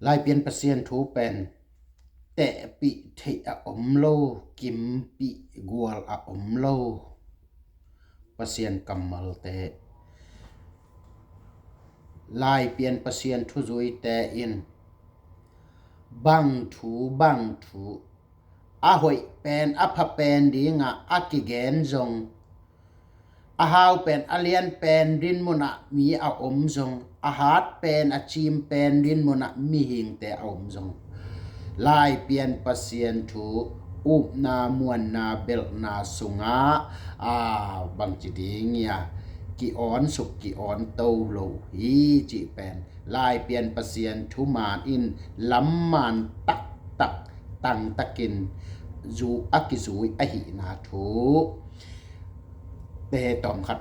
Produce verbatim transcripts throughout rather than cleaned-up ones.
Laipian Pasian thu pen tehpih theih a om lo, kimpih gual a om lo Pasian kammalte. Laipian Pasian thuzuite in bang thu bang thu, a hoih pen a pha pen dingah a kigen zong, a hau pen a lian pen dinmunah mi a om zong, a hat pen a cim pen dinmunah mihingte a om zong, Laipian Pasian thu upna muanna belhna sungah a bangci ding ia ki-awnsuk ki-awnto lo hi cih pen Laipian Pasian thuman in lamman taktak tangtakin zu a kizui ahihna thu te tawmkhat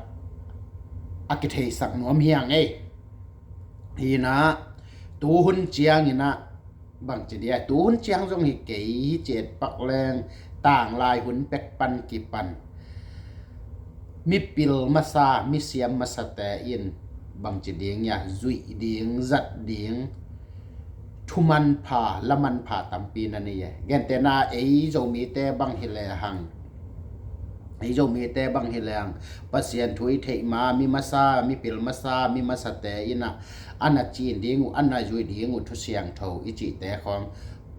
a kitheisak nuam hiang ei. Hinah tuhun cianginah bangci dia tuhun ciang zong hi kei hi ciat pak leng tanglai hun pek pan kipan mipil masa misiam masate in bangci ding ia zuih ding zat ding thumanpha lamanpha tampi na nei e. Gentehna ei Zomite bang hi lehang ei Zomite bang hi lehang Pasian thu i theih ma mi masa mipil masa mi masate inah a na cin ding uh a na zuih ding uh thusiangtho i cihte khawng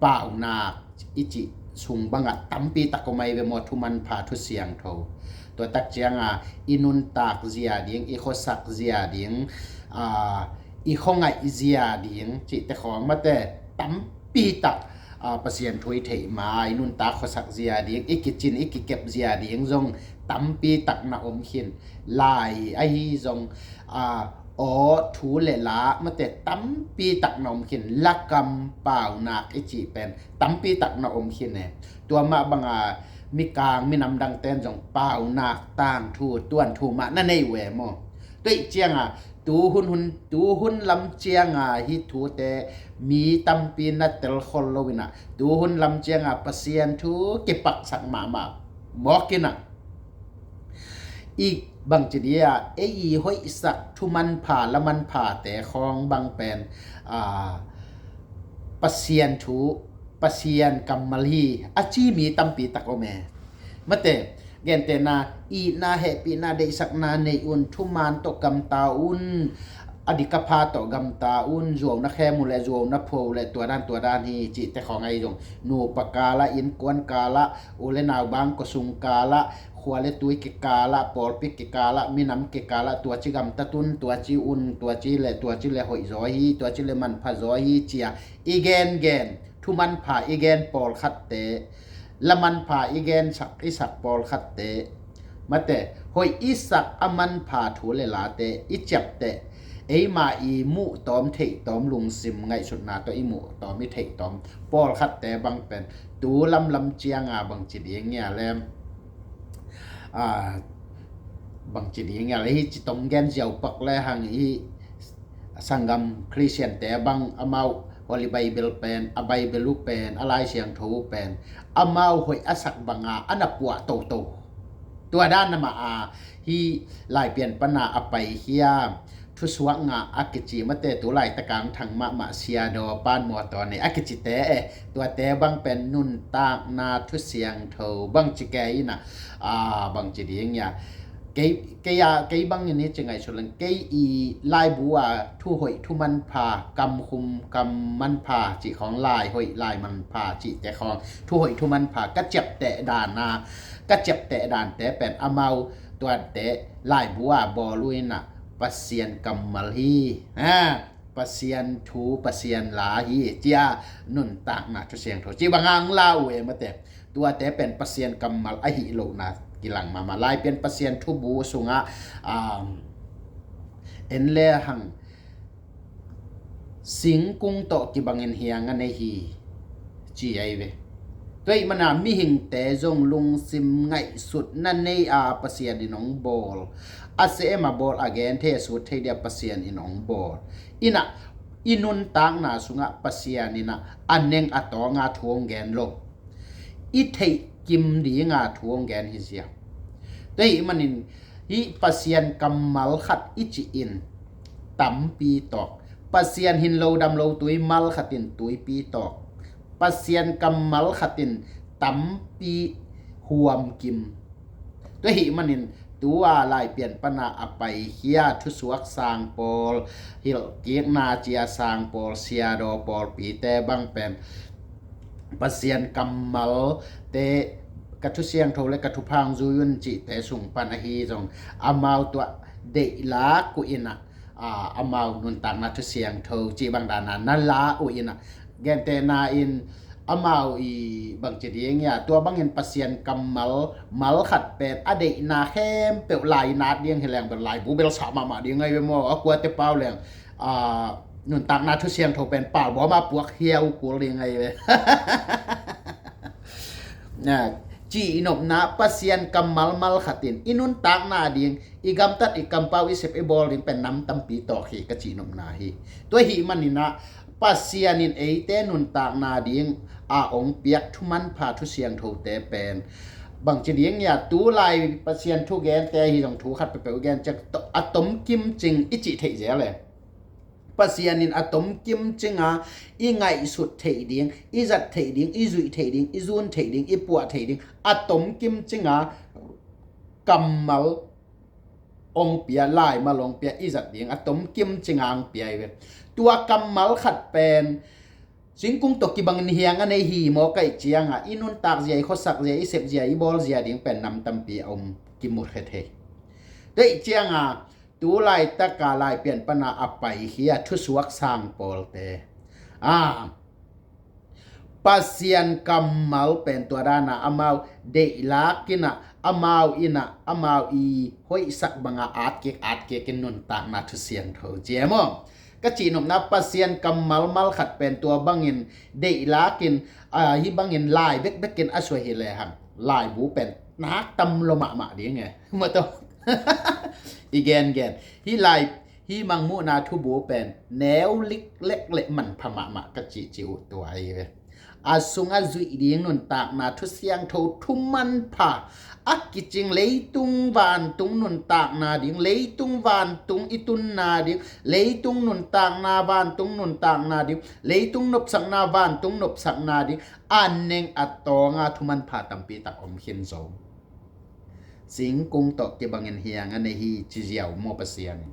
paunak i cih sung bangah tampi tak om ai ve maw thumanpha thusiangtho. Tua tak cianga i nuntak zia ding i khuasak zia ding i khuangaih zia ding cihte khawng mate tampi tak Pasian thu i theih ma i nuntak khuasak zia ding i kicin i kikep zia ding zong tampi tak na om khin. Lai ahi zong aw thu le la mate tampi tak na om khin. Lakam paunak i cih pen tampi tak na om khin e. Tua mah banga mikang minam dangten zong paunak tangthu tuanthu mah na nei uh e maw? Tuih cianga tuhun hun tuhun lam cianga hi thute mi tampi na telkhol lo inah tuhun lam cianga Pasian thu kipaksak mahmah mawk inah i bangci dia ei i hoihsak thumanpha lamanphate khawng bang pen Pasian thu Pasian kammal hi a ci mi tampi tak om e. Mate gentehna itna hehpihna deihsakna nei un thuman tawh gamta un a dik a pha tawh gamta un zuauna khem uh le zuauna phuah uh le tua dan tua dan hi cihte khawng ahi zong nupa kalah innkuan kalah u le nau bang khuasung kalah khua le tui kikalah pawlpi kikalah minam kikalah tua ci gamta tun tua ci un tua ci le tua ci le hoih zaw hi tua ci le manpha zaw hi cia i gengen thumanpha i gen pawlkhatte lamanpha i gensak i sak pawlkhatte mate hoih i sak a manpha thu le late i ciapteh eima i muh tawm theih tawm lungsim ngaihsutna tawh i muh tawm i theih tawm pawlkhatte bang pen tu lamlam cianga bangci ding ia lem bangci ding ia le hi ci tong gen ziau pak le hang i sanggam Khristiante bang amau Holy Bible pen a Bible uh pen a Lai Siangtho uh pen amau hoih a sak banga a na puah toto. Tua dan nama a hi Laipian pana a pai hiam thusuak nga a kici mate tu laitakang thang mahmah siadaw pan mawtaw nei a kicite e tuate bang pen nuntakna thusiangtho bangci ke inah bangci ding ia kei kei a kei bangin hi ci ngaihsut leng kei i laibu a thuhoih thumanpha kamkhum kammanpha cih khawng laihoih laimanpha cihte khawng thuhoih thumanpha ka ciapteh dana ka ciapteh dante pen amau tuante laibu a bawl uh inah Pasian kammal hi. Pasian thu Pasian la hi cia nuntakna thusiangtho ci banga ang la uh e mate tuate pen Pasian kammal ahi lohna kilang mahmah Laipian Pasian thubu sungah en le hang singkung tawh kibangin hiang a nei hi ci ahi ve. Tuaih mana mihingte zong lungsim ngaihsutna nei a Pasian in hong bawl a sem a bawl a gen thei a sut thei dia Pasian in hong bawl inah i nuntakna sungah Pasian inah a neng a tawnga thu hong gen lo i theih kim dinga thu hong gen hi zia. Tua hih manin hih Pasian kammal khat i cih in tampi tawk Pasian hin lo dam lo tui mal khat in tuipi tawk. Pasian kammal khat in tampi huam kim. Tua ahih manin tua Laipian pana a paikhia thusuak sang pawl, hilhkikna cia sang pawl, siadaw pawlpite bang pen Pasian kammalte, ka thusiangtho le ka thuphang zui un cihte sung pan ahi zong, amau tua deih lak uh in ah, aa, amau nuntakna thusiangtho cih bang dana na la uh in ah, gentehna in amau i bangci ding ia, tua bangin Pasian kammal mal khat pen a deihna khempeuh lai in at ding hi leng bel laibu bel sah mahmah ding ngai ve maw, a kuate pau leng, aa, nuntakna thusiangtho pen palbawm a puak hiau kul ding ngai ve. Na, cihnopna Pasian kammal mal khat in i nuntakna ding, i gamtat, i kampau, i sep, i bawl ding pen nam tampi tawk hi ka cihnopna hi. Tua ahih manin ah Pasian in eite nuntakna ding a ong piak thumanpha thusiangthote pen bangci ding ia, tulai Pasian thugente hi zong thu khat peuhpeuh gen ciang a tomkim cing i cih theih zel e. Pasian in a tomkim cinga i ngaihsut theih ding, i zat theih ding, i zuih theih ding, i zun theih ding, i puah theih ding a tomkim cinga kammal ong pia, laimal ong pia, i zat ding a tomkim cinga ong pia i ve. Tua kammal khat pen singkung tawh kibangin hiang a nei hi maw kaih cianga i nuntak zia, i khuasak zia, i sep zia, i bawl zia ding pen nam tampi a om kimut khe thei. Tua ahih cianga tu laitaka Laipian pana a paikhia thusuak sang pawlte, a, Pasian kammal pen tua dana amau deih lak in ah, amau in ah, amau i hoihsak banga atkik atkik in nuntakna thusiangtho cia maw. Ka cihnopna Pasian kammal mal khat pen tua bangin deih lak in, a, hi bangin lai bekbek in a suai hi lehang laibu pen nak tam lo mahmah ding e. Maw taw. I gengen hi lai, hi mangmuhna thubu pen neu liklek le manpha mahmah ka cihcih uh tua ahi ve. A sung a zuih ding nuntakna thusiangtho thumanpha a kicing, leitung vantung nuntakna ding, leitung vantung i tunna ding, leitung nuntakna vantung nuntakna ding, leitung nopsakna vantung nopsakna ding, a neng a tawnga thumanpha tampi tak om khin zo. Singkung tawh kibangin hiang a nei hi ci ziau maw Pasian in.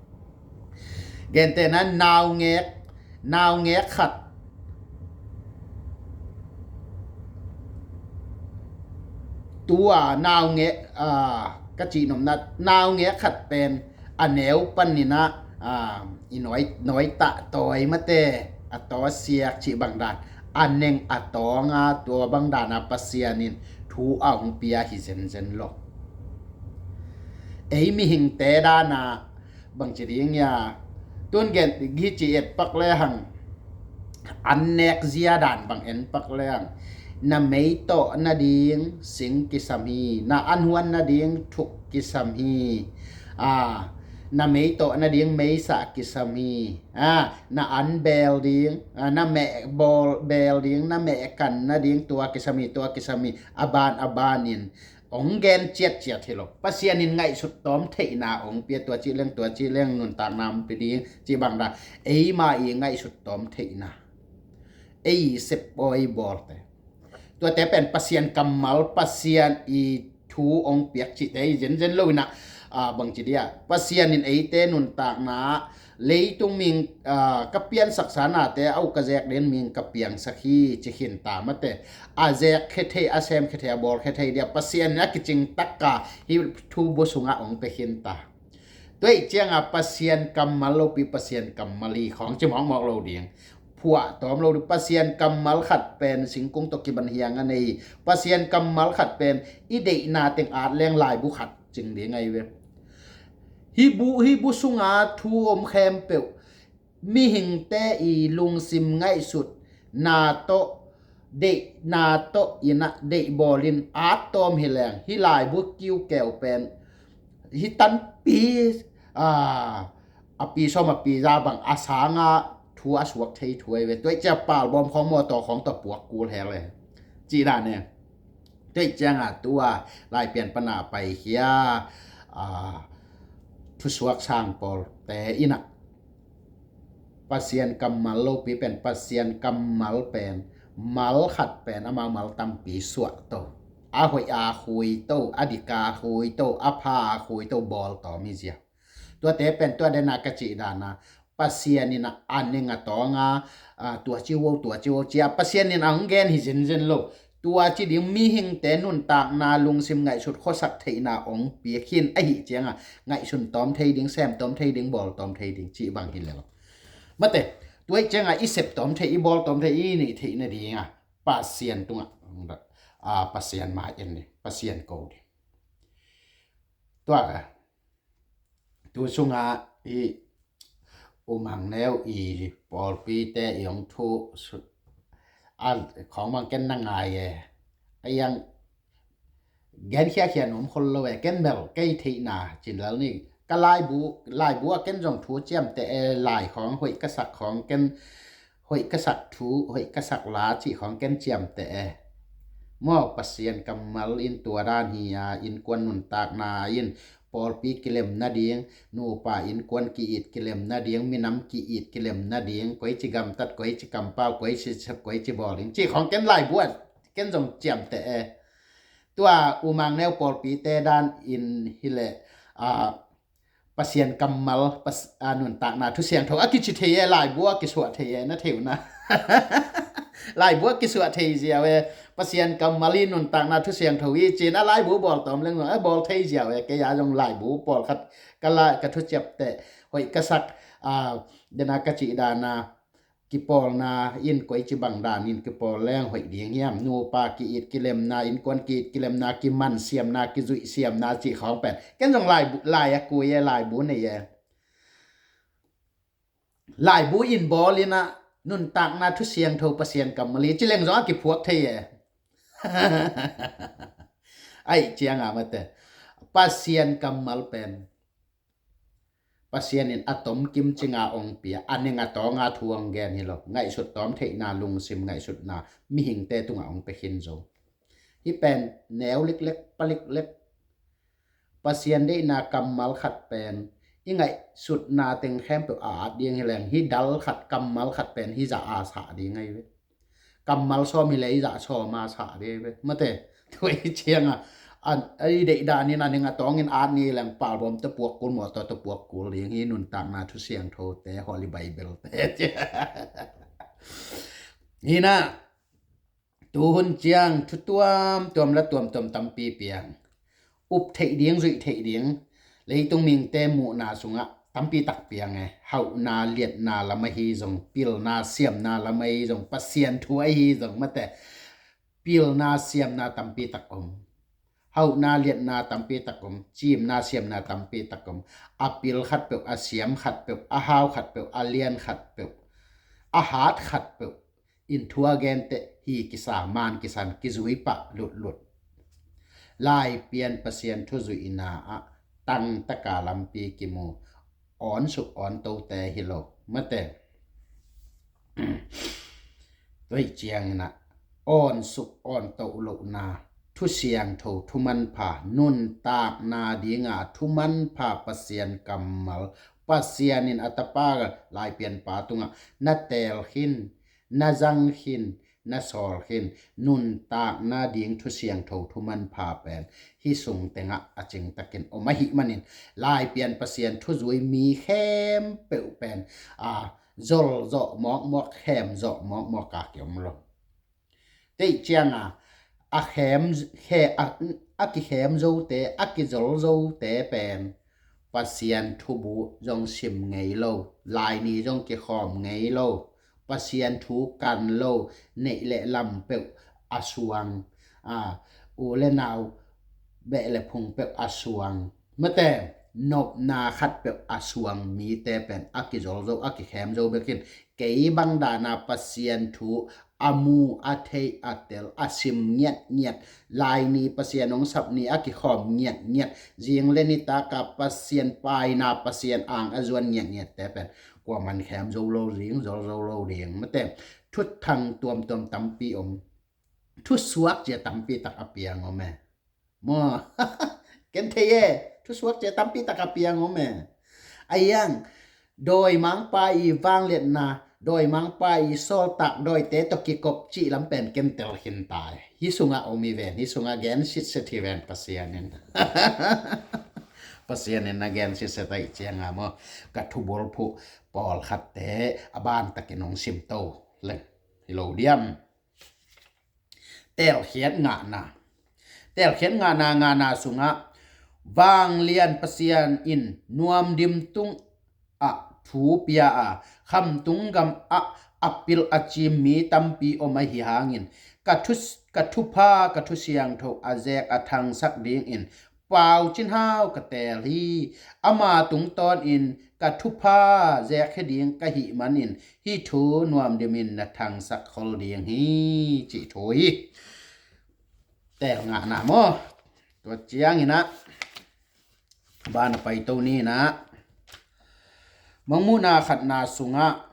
Gentehna naungek, naungek khat, tua naungek, a, ka cihnopna naungek khat pen a neu panin ah, a, i nawi, nawi tah tawi mate, a taw a siak cih bang dan, a neng a tawnga tua bang dana Pasian in thu a hong pia hi zenzen lo. Ei mihingte dana bangci ding ia, tun gen hi ci et pak lehang, an nek zia dan bang en pak lehang, na mei tawh nading sing kisam hi, na an huan nading thuk kisam hi, a, na mei tawh nading meisa kisam hi, a, na an beel ding, a, na meh bawl beel ding, na meh kan nading tua kisam hi, tua kisam hi, a ban a banin ong gen ciatciat hi lo. Pasian in ngaihsut tawm theihna ong pia, tua cih leng, tua cih leng nuntakna ong pia ding cih bang dan, eima i ngaihsut tawm theihna, ei sep aw i bawlte, tuate pen Pasian kammal, Pasian i thu ong piak cihte hi zenzen lo in ah, a, bangci dia, Pasian in eite nuntakna leitung ming, a, ka piansaksa nate a uh ka zek den ming ka piangsak hi ci khin ta mate, a zek khe thei, a sem khe thei, a bawl khe thei dia Pasian in a kicing taka hi thubu sunga ong pe khin ta. Tua ahih cianga Pasian kammal lopi Pasian kammal hi khawng ci mawkmawk lo ding. Phuah tawm lo ding. Pasian kammal khat pen singkung tawh kiban hiang a nei hi. Pasian kammal khat pen i deihna teng at leng laibu khat cing ding ahi ve. Hi bu, hi bu sunga thu om khempeuh mihingte i lungsim ngaihsutna tawh, deihna tawh in ah deih bawlin at tawm hi leng, hi laibu kiukeu pen hi tanpi, a, a pi sawm a pi za bang a sanga thu a suak thei thu ahi ve. Tua ahih ciang palbawm khawng mawtaw khawng tawh puak kul hel e. Cih dan e. Tua ahih cianga tua Laipian pana a paikhia, a, thusuak sang pawlte in ah Pasian kammal lopi pen, Pasian kammal pen, mal khat pen amau mal tampi suah to, a hoih a hui to, a dik a hui to, a pha a hui to, bawl tawm hi ziau. Tuate pen tua dena ka cih dana, Pasian in a, a neng a tawng a, a, tua ci vo, tua ci vo, cia Pasian in a hong gen hi zenzen lo. Tua ci ding mihingte nuntakna lungsim ngaihsut khuasak theihna hong piak hin ahi cianga, ngaihsun tawm thei ding, sem tawm thei ding, bawl tawm thei ding cih bang hi lel. Mate, tua hi cianga i sep tawm thei, i bawl tawm thei, i neih theih nadinga Pasian tungah, a, Pasian mai en ding, Pasian ko ding. Tua ka tu sunga i U Mang Neu i pawlpite i hong thu su-, a khawng bang ken na ngai e. A yang gen khiakhia nuam khol lo e, ken mel kei theihna cin lal ni. Ka laibu, laibu a ken zong thu ciamteh e, lai khawng hoih ka sak khawng ken, hoih ka sak thu, hoih ka sak la cih khawng ken ciamteh e. Maw, Pasian kammal in tua dan hi a, innkuan nuntakna in pawlpi kilem nading, nupa innkuan ki-it kilem nading, minam ki-it kilem nading, koici gamtat, koici kampau, koici sep, koici bawl ding cih khawng ken laibu a ken zong ciamteh e. Tua U Mang Neu pawlpite dan in hileh, a, Pasian kammal, pas-, a, nuntakna thu siangtho a kici thei e, laibu a kisuah thei e, na thei uh na. Laibu a kisuah thei ziau e, Pasian kammal hi nuntakna thu siangtho hi cin a laibu bawl tawm leng zong a bawl thei ziau e, kei a zong laibu pawlkhat ka la, ka thu ciamteh, hoih ka sak, a, dena ka cih dana, kipawlna in koici bang dan in kipawl leng hoih ding hiam? Nupa ki-it kilemna, innkuan ki-it kilemna, kiman siamna, kizuih siamna cih khawng pen ken zong laibu, lai a kui e, laibu nei e. Laibu in bawl in a nuntakna thu siangtho Pasian kammal hi ci leng zong a kiphuak thei e. Aih cianga mate, Pasian kammal pen Pasian in a tomkim cinga hong pia, a neng a tawnga thu hong gen hi lo. Ngaihsut tawm theihna, lungsim ngaihsutna mihingte tungah hong pia khin zo. Hih pen neu liklek, pa liklek. Pasian deihna kammal khat pen i ngaihsutna teng khempeuh a at ding hi leng, hih dal khat, kammal khat pen hih zah a sah ding ahi ve. Kammal sawm hi leh hih zah sawm a sah ding ahi ve. Mate, tua hi cianga, a, a i deih danin a neng a tawngin at ni leng palbawm tawh puak kul, mawtaw tawh puak kul ding hi, nuntakna thu siangthote, Holy Bible te. Hi na, tuhun ciang thu tuamtuam la tuamtuam tampi piang. Up theih ding, zuih theih ding, leitung mihingte muhna sungah tampi tak piang e. Hauhna, liatna lam ahi zong, pilna, siamna lam ahi zong, Pasian thu ahi zong mate, pilna, siamna tampi tak om. Hauhna, liatna tampi tak om, cimna, siamna tampi tak om. A pil khatpeuh, a siam khatpeuh, a hau khatpeuh, a lian khatpeuh, a hat khatpeuh in thu a genteh hi kisa, man kisan, kizui pah lutlut. Laipian Pasian thu zuihna ah tangtaka lampi kimu, awnsuk awntote hi lo. Mate, tua hi ciangin ah awnsuk awnto lohna, thu siangtho, thu manpha, nuntakna dinga thu manpha Pasian kammal, Pasian in a tapa Laipianpa tungah na teel khin, na zang khin, na sawl khin, nuntakna ding thu siangtho, thu manpha pen hih sung tengah a cingtakin om ahih manin, Laipian Pasian thuzui mi khempeuh pen, a, zol zawh mawkmawk, khem zawh mawkmawk a kiom lo. Tua hi cianga, a khem, khe-, a, a kikhem zote, a kizol zote pen Pasian thubu zong sim ngei lo, Laini zong kikhawm ngei lo, Pasian thu kan lo, neih le lam peuh a suang, a, u le nau, beh le phung peuh a suang, mate, nopna khat peuh a suang mite pen a kizol zo, a kikhem zo bekin, kei bang dana Pasian thu a mu, a thei, a tel, a sim ngiatngiat, Laini Pasian hong sap ni a kikhawm ngiatngiat, zing le nitaka Pasian paina, Pasian ang a zuan ngiatngiatte pen kuaman khem zo lo ding, zol zo lo ding, mate, thuthang tuamtuam tampi om, thusuak cia tampi tak a piang om e. Maw, ken thei e, thusuak cia tampi tak a piang om e. A iang, dawimangpa i vangliatna, dawimangpa i sawltak dawite tawh kikop cih lam pen ken tel khin ta hi. Hih sungah om hi ven, hih sungah gen sitset hi ven Pasian in. Pasian in na gen sitset ahih cianga maw, ka thubulphuh pawlkhatte a bantakin hong simto leng hi lo diam. Telkhiat ngahna. Telkhiat ngahna, ngahna sungah vanglian Pasian in nuamdim tung ah thu pia a, khamtung gam ah a pil a cim mi tampi om ahi hangin, ka thu, ka thupha, ka thusiangtho a zek a thangsak dingin Pau Cin Hau ka teel hi. Ama tungtawnin ka thupha zekkhia ding ka hih manin hih thu nuamdimin na thangsak khol ding hi, cih thu hi. Teel ngahna maw? Tua ciangin ah, ban a paito ni in ah, Mangmuhna khatna sungah,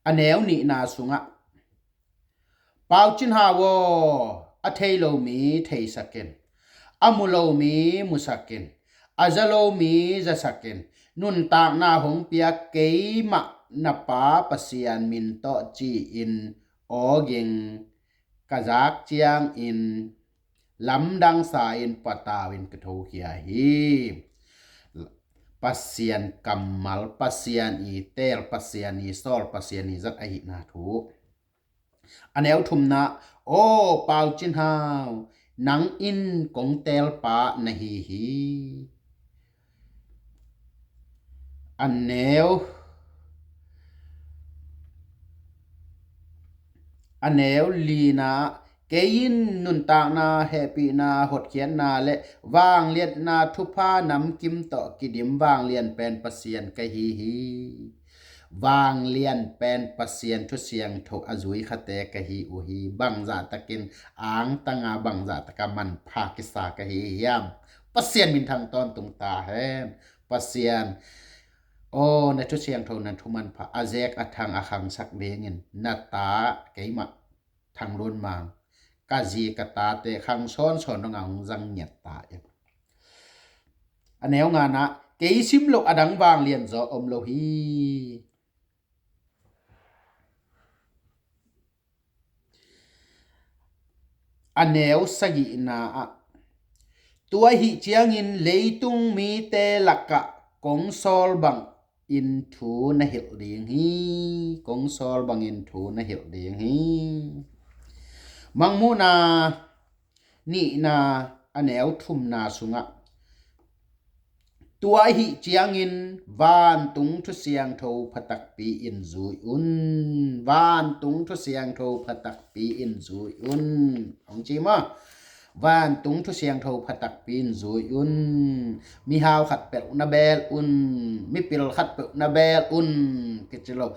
a neu nihna sungah, Pau Cin Hau aw, a thei lo mi theisak in, a mu lo mi musak in, a za lo mi zasak in, nuntakna hong pia keimah na Pa Pasian min tawh ci-in awging ka zak ciangin lamdang sa-in patau in ka thokhia hi. Pasian kammal, Pasian i teel, Pasian i sawl, Pasian i zat ahihna thu. A neu thumna, aw Pau Cin Hau, nang in kong teelpa na hi hi. A neu, a neu lina, kei in nuntakna, hehpihna, hotkhiatna le vangliatna thupha namkim tawh kidim vanglian pen Pasian ka hi hi. Vanglian pen Pasian thusiangtho a zui khate ka hi uh hi. Bangzah takin angtanga, bangzah taka manpha kisa ka hi hiam? Pasian minthang tawntung ta hen. Pasian aw, na thusiangtho, na thumanpha a zek a thang a khangsak dingin na ta keimah Thang Lun Mang, ka zi ka tate khang sawnsawn dongah hong zang ngiat ta in. A neu ngana, kei sim loh a dang vanglian zaw om lo hi. A neu sagihna ah, tua ahih ciangin leitung mite lakah kong sawl bangin thu na hilh ding hi. Kong sawl bangin thu na hilh ding hi. Mangmuhna nihna a neu thumna sungah, tua ahih ciangin vantung thusiangtho phatakpi in zui un. Vantung thusiangtho phatakpi in zui un. Hong ci maw? Vantung thusiangtho phatakpi in zui un. Mihau khat peuh na beel un. Mipil khat peuh na beel un, kici lo.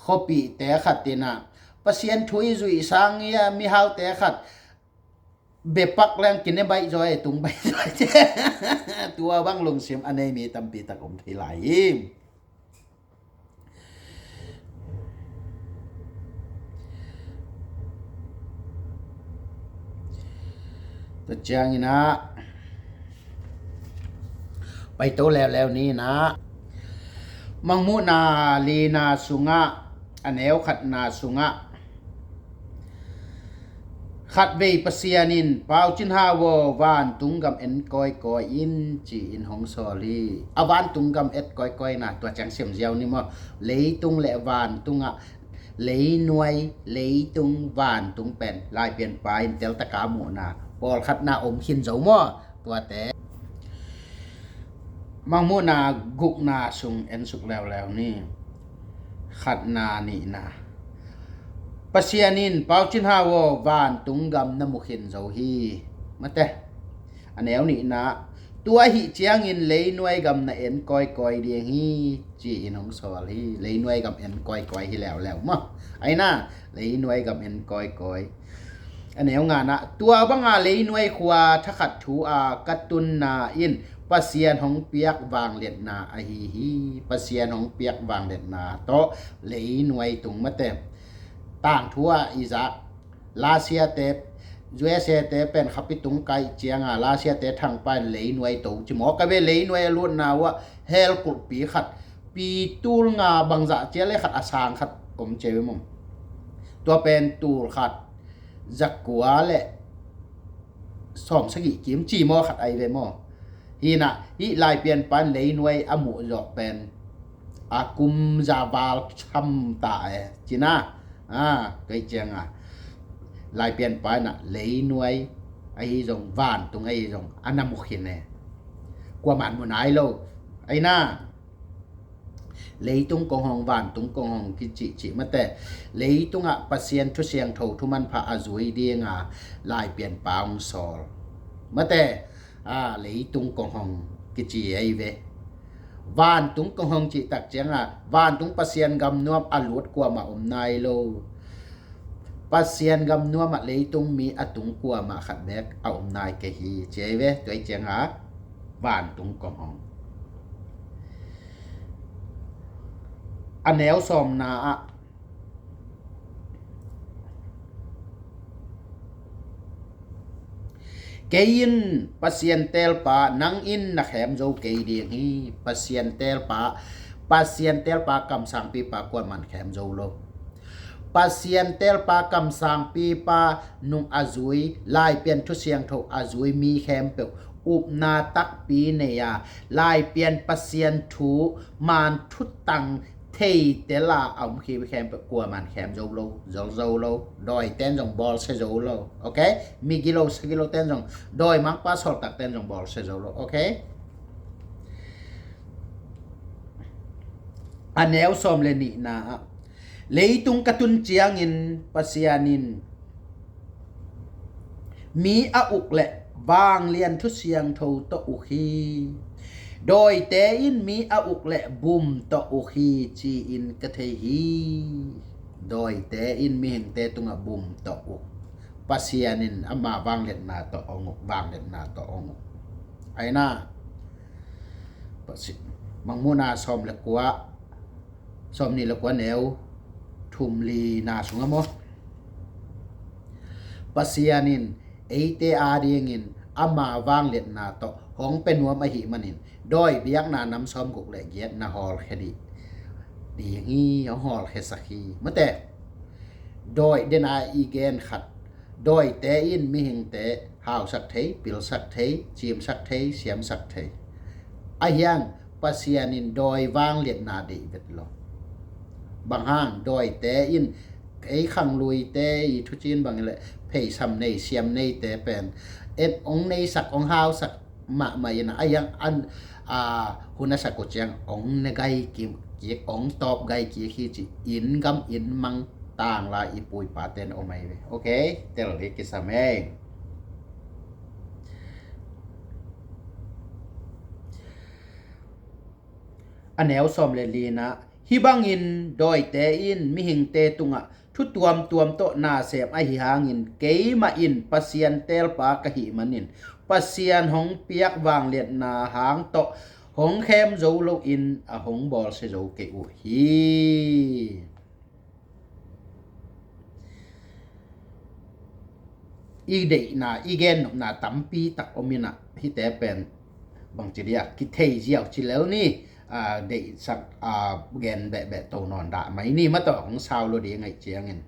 Khuapihte khat in ah Pasian thu i zuih sang ia mihaute khat bepak leng kine baih zaw e, tung baih zaw e. Tua bang lungsim a nei mi tampi tak om thei lai hi. Tua ciangin ah, paito leuleu ni in ah, Mangmuhna lina sungah, a neu khatna sungah, khatvei Pasian in, Pau Cin Hau aw, vantung gam en kawikawi in, ci-in hong sawl hi. A vantung gam et kawikawina, tua ciang sim ziau ni maw? Leitung le vantungah, leinuai, leitung, vantung pen Laipianpa in teltaka muhna pawlkhatna om khin zo maw? Tuate. Mangmuhna gukna sung en suk leuleu ni. Khatna nihna. Pasian in, Pau Cin Hau aw, vantung gam na mu khin zo hi. Mate. A neu nihna. Tua ahih ciangin leinuai gam na en kawikawi ding hi, ci-in hong sawl hi. Leinuai gam en kawikawi hi leuleu maw? Aina, leinuai gam en kawikawi. A neu ngana, tua banga leinuai khua thakhat thu a ka tunna in Pasian hong piak vangliatna ahi hi. Pasian hong piak vangliatna tawh leinuai tung, mate. Tangthu ah i zak, lasiate, U S A te pen khapi tung kaih cianga Russia te thangpa in leinuai to ci maw, ka ve leinuai a lutna uh ah hell kulhpi khat, pi tul nga bangzah cia le khat a sang khat om cia ve maw. Tua pen tul khat zakua le sawm sagih kim ci maw khat ai ve maw. Hinah hih Laipianpa in leinuai a muh zawh pen a kum za val tham ta e cina. A, kei cianga Laipianpa inah leinuai ahi zong vantung ahi zong a na mu khin e. Kuaman mu nai lo. Aina leitung kong hong vantung kong hong kicihcih mate. Leitungah Pasian thu siangtho thu manpha a zui dinga Laipianpa hong sawl mate. A, leitung kong hong kici ei ve. Vantung kong hong cihtak cianga vantung Pasian gamnuam a lut kuama om nai lo. Pasian gamnuamah leitung mi a tung kuamah khat bek a om nai kei hi ci ei ve. Tuai cianga vantung kong hong a neu sawmna ah kei in Pasian teelpa nang in na khem zo kei ding hi. Pasian teelpa, Pasian teelpa kamsangpipa kuaman khem zo lo. Pasian teelpa kamsangpipa nung a zui Laipian thu siangtho a zui mi khempeuh upna takpi nei a Laipian Pasian thu man thutang thei tela a om khi khempeuh kuaman khem zo lo, zol zo lo. Dawi ten zong bawlsia zo lo. Ok, migi lo sagi lo ten zong dawi mangpa sawltak ten zong bawlsia zo lo. Ok, a neu sawm le nihna ah leitung ka tun ciangin Pasian in mi a uk le vanglian thu siangtho tawh uk hi. Dawite in mi a uk le bum tawh uk hi ci-in ka thei hi. Dawite in mihingte tungah bum tawh uk. Pasian in ama vangliatna tawh ong uk, vangliatna tawh ong uk. Aina Mangmuhna sawm le kua, sawm nih le kua neu thum lina sungah maw Pasian in eite adingin ama vangliatna tawh hong pe nuam ahih manin dawi biakna nam sawmguk le giat na hawlkhia dih ding hi. Hong hawlkhiasak hi. Mate, dawi dena i gen khat dawite in mihingte hausak thei, pilsak thei, cimsak thei, siamsak thei. Ahiang Pasian in dawi vangliatna deih vet lo. Bang hang dawite in ei khangluite i thucin bang le pheisam nei siam neite pen en ong neisak ong hausak mahmah ina ahiang an a hun a sak uh ciang ong ne gai kik ong tawp gai kik hi ci in gam in mang tangla i puipaten om ai ve. Ok, tel hi kisam ei. A neu sawm le lina hih bangin dawite in mihingte tungah thu tuamtuam tawh nasem ahi hangin keimah in Pasian teelpa ka hih manin Pasian hong piak vangliatna hang tawh hong khem zo loin a hong bawlsia zo kei uh hi. I deihna i gennopna tampi tak om inah hihte pen bangci dia kithei ziau ci lel ni. Deihsak gen behbeh to nawn dah mai ni mataw hong sau lo ding ngaih ciangin.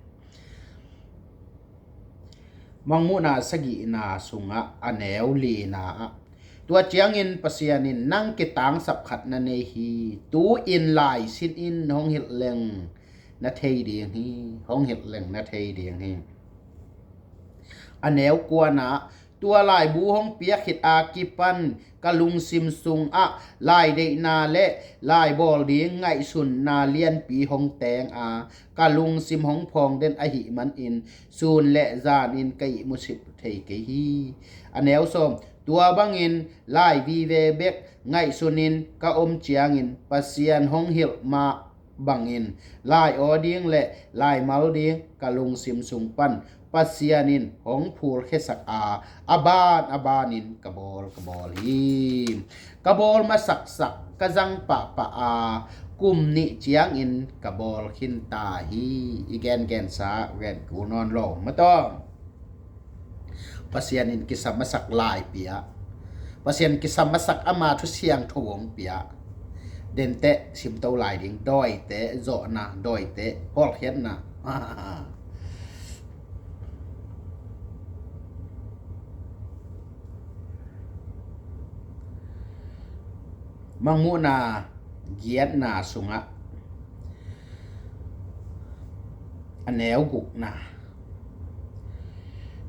Mangmuhna sagihna sungah a neu lina ah tua ciangin Pasian in nang kitangsap khat na nei hi. Tu-in laisin in hong hilh leng na thei ding hi. Hong hilh leng na thei ding hi. A neu kuana tua laibu hong piak khit a kipan ka lungsim sungah laideihna le laibawl ding ngaihsunna lianpi hong teng a ka lungsim hong phawng den ahih manin sun le zanin ka ihmu sip thei kei hi. A neu sawm tua bangin lai vive bek ngaihsunin ka om ciangin Pasian hong hilh mah bangin lai aw ding le lai mal ding ka lungsim sung pan Pasian in hong phulkhiasak a a ban a banin ka bawl ka bawl hi. Ka bawl masaksak ka zang pahpah a kum nih ciangin ka bawl khinta hi. I gengensa gen kul nawn lo mataw. Pasian in kisam masak lai pia, Pasian kisam masak ama thu siangtho hong pia. Denteh simto lai ding, dawite zawhna, dawite pawlkhiatna. Mangmuhna giatna sungah a neu gukna,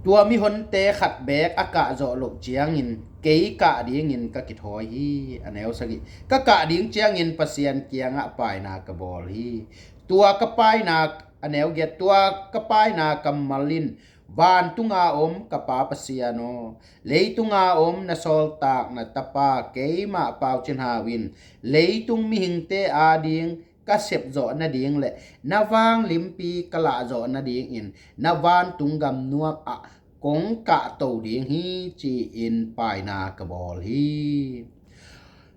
tua mihonte khat beek a kahzawh loh ciangin kei kah dingin ka kithawi hi. A neu sagih, ka kah ding ciangin Pasian kiangah paina ka bawl hi. Tua ka paina, a neu giat, tua ka paina kammal in, vantunga om ka Pa Pasian aw, leitunga om na sawltakna Tapa keimah Pau Cin Hau in leitung mihingte ading ka sepzawh nading le na vanglimpi ka lahzawh nadingin na vantung gam nuam ah kong kahto ding hi, ci-in paina ka bawl hi.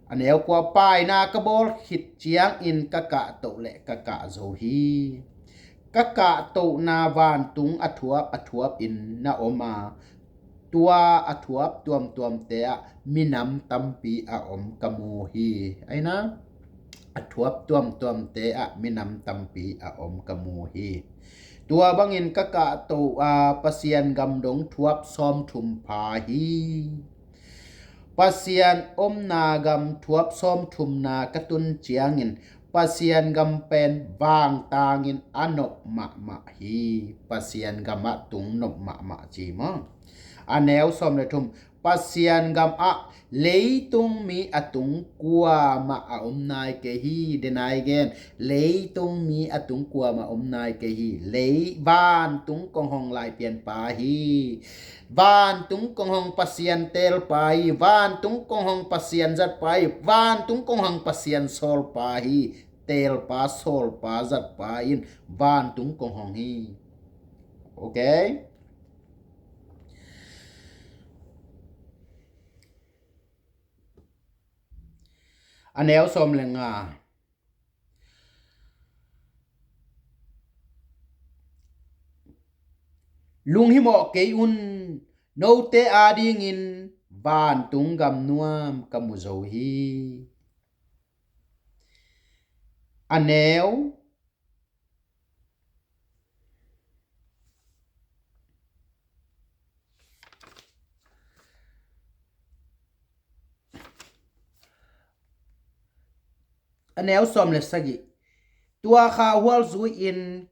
A neu kua, paina ka bawl khit ciangin ka kahto le ka kahzo hi. Ka kahtohna vantung a thuap a thuap in na om a, tua a thuap tuamtuamte ah minam tampi a om ka mu hi. Aina, a thuap tuamtuamte ah minam tampi a om ka mu hi. Tua bangin ka kahtoh a, Pasian gam dong thuap sawmthum pha hi. Pasian omna gam thuap sawmthumna ka tun ciangin Pasian gam pen vangtangin a nop mahmah hi. Pasian gam ah tung nop mahmah ci maw. A neu sawm le thum, Pasian gam ah leitung mi a tung kuamah a om nai kei hi. Denai gen, leitung mi a tung kuamah om nai kei hi. Lei, vantung kong hong lai pianpa hi. Vantung kong hong Pasian teelpa hi. Vantung kong hong Pasian zatpa hi. Vantung kong hong Pasian sawlpa hi. Teelpa, sawlpa, zatpa in vantung kong hong hi. Ok? A neu sawm le nga, lunghimawh kei un, note adingin vantung gam nuam ka mu zo hi. A neu A neu sawm le sagih, tua kha hual zui-in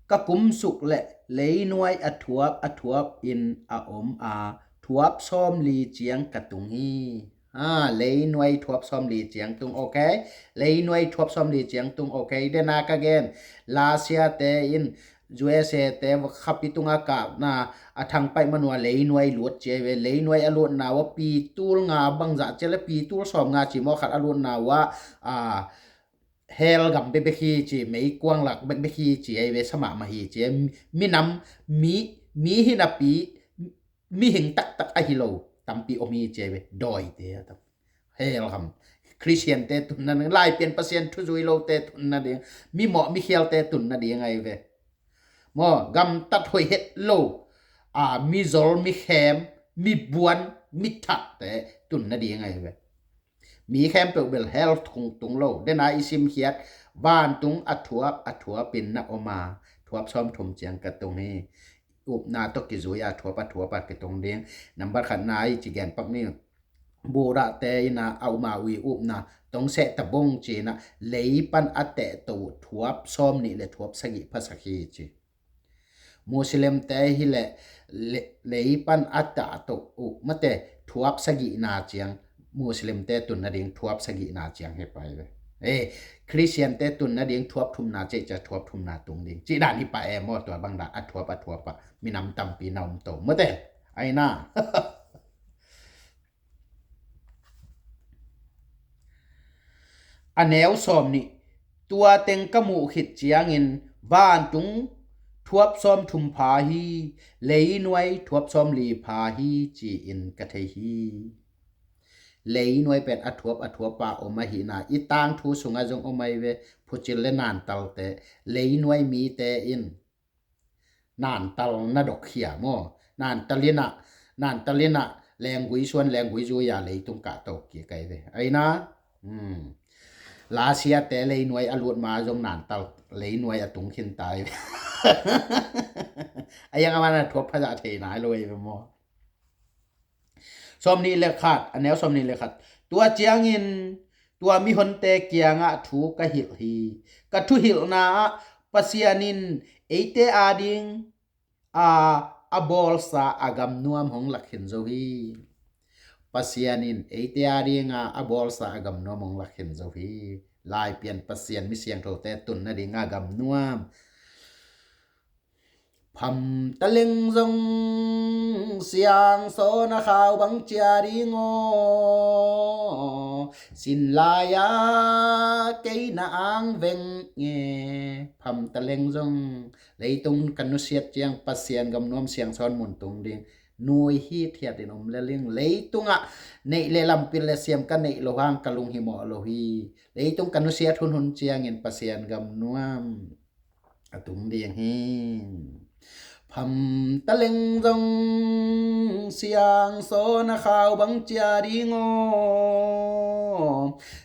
ka kumsuk le leinuai a thuap a thuap in a om a, thuap sawmli ciang ka tung hi. Ha, leinuai thuap sawmli ciang tung, ok? Leinuai thuap sawmli ciang tung, ok? Dena ka gen, Lasia te in U S A te khapi tunga kapna a thangpaih manua leinuai lut cia ve. Leinuai a lutna ua pitul nga bangzah cia le pitul sawm nga ci maw khat a lutna ua, a, hell gam bekbek hi ci, meikuang lak bekbek hi ci ei ve, sa mahmah hi ci ei. Minam, mi, mi hinapi, mihing taktak ahi lo tampi om hi ci ei ve, dawite a tam. Hell gam. Khristiante tunna ding, Laipian Pasian thuzui lote tunna ding, mimawh mikhialte tunna ding ahi ve. Maw, gamtat hoih het lo, a, mizol, mikhem, mibuan, mithakte tunna ding ahi ve. Mi khempeuh bel hell tung tung lo. Dena i simkhiat, vantung a thuap a thuap in na om a, thuap sawmthum ciang ka tung hi. Upna tawh kizui a thuap a thuap a kitung ding. Nambat khatna i ci gen pak ni. Buddha te ina a uma ui upna tong seh tabong cina lei pan a teh to thuap sawm nih le thuap sagih phasak hi ci. Muslim te hi le, le, lei pan a tah to uh mate thuap sagihna ciang Muslim te tunna ding thuap sagihna ciang hi pai ve. Eh, Christian te tunna ding thuap thumna ceh cia thuap thumna tung ding. Ci dan hi pa e maw, tua bang dan a thuap a thuap a minam tampi na om to mate. Aina. A neu sawm nih, tua teng ka muh khit ciangin vantung thuap sawm thum pha hi, leinuai thuap sawm li pha hi ci-in ka thei hi. Leinuai pen a thuap a thuap pa om ahina i tangthu sungah zong om ahi ve, phucil le nantalte, leinuai mite in nantal na dok khia maw? Nantal in ah, nantal in ah lenggui suan lenggui zui a leitung kahto kik ai ve. Aina, lasiate leinuai a lut ma zong nantal leinuai a tung khin ta ai ve. A yang a man a thuak phazah thei nai lo ai ve maw? Sawmnih le khat, a neu sawmnih le khat. Tua ciangin tua mihonte kiangah thu ka hilh hi. Ka thuhilhna ah Pasian in eite ading a a bawlsa a gamnuam hong lak khin zo hi. Pasian in eite ading a a bawlsa a gamnuam hong lak khin zo hi. Laipian Pasian mi siangthote tunna ding a gamnuam. Pham taleng zong siangsawn a khau bang cia ding aw, sin lai-a kei na ang veng nge. Pham taleng zong leitung ka nusiat ciang Pasian gamnuam siangsawn mun tung ding. Nui hithiat in om le ling. Leitungah neih le lampil le siam ka neih lo hang ka lunghimawh lo hi. Leitung ka nusiat hunhun ciangin Pasian gamnuam a tung ding hi. Pham taleng zong siangsawn a khau bang cia ding aw,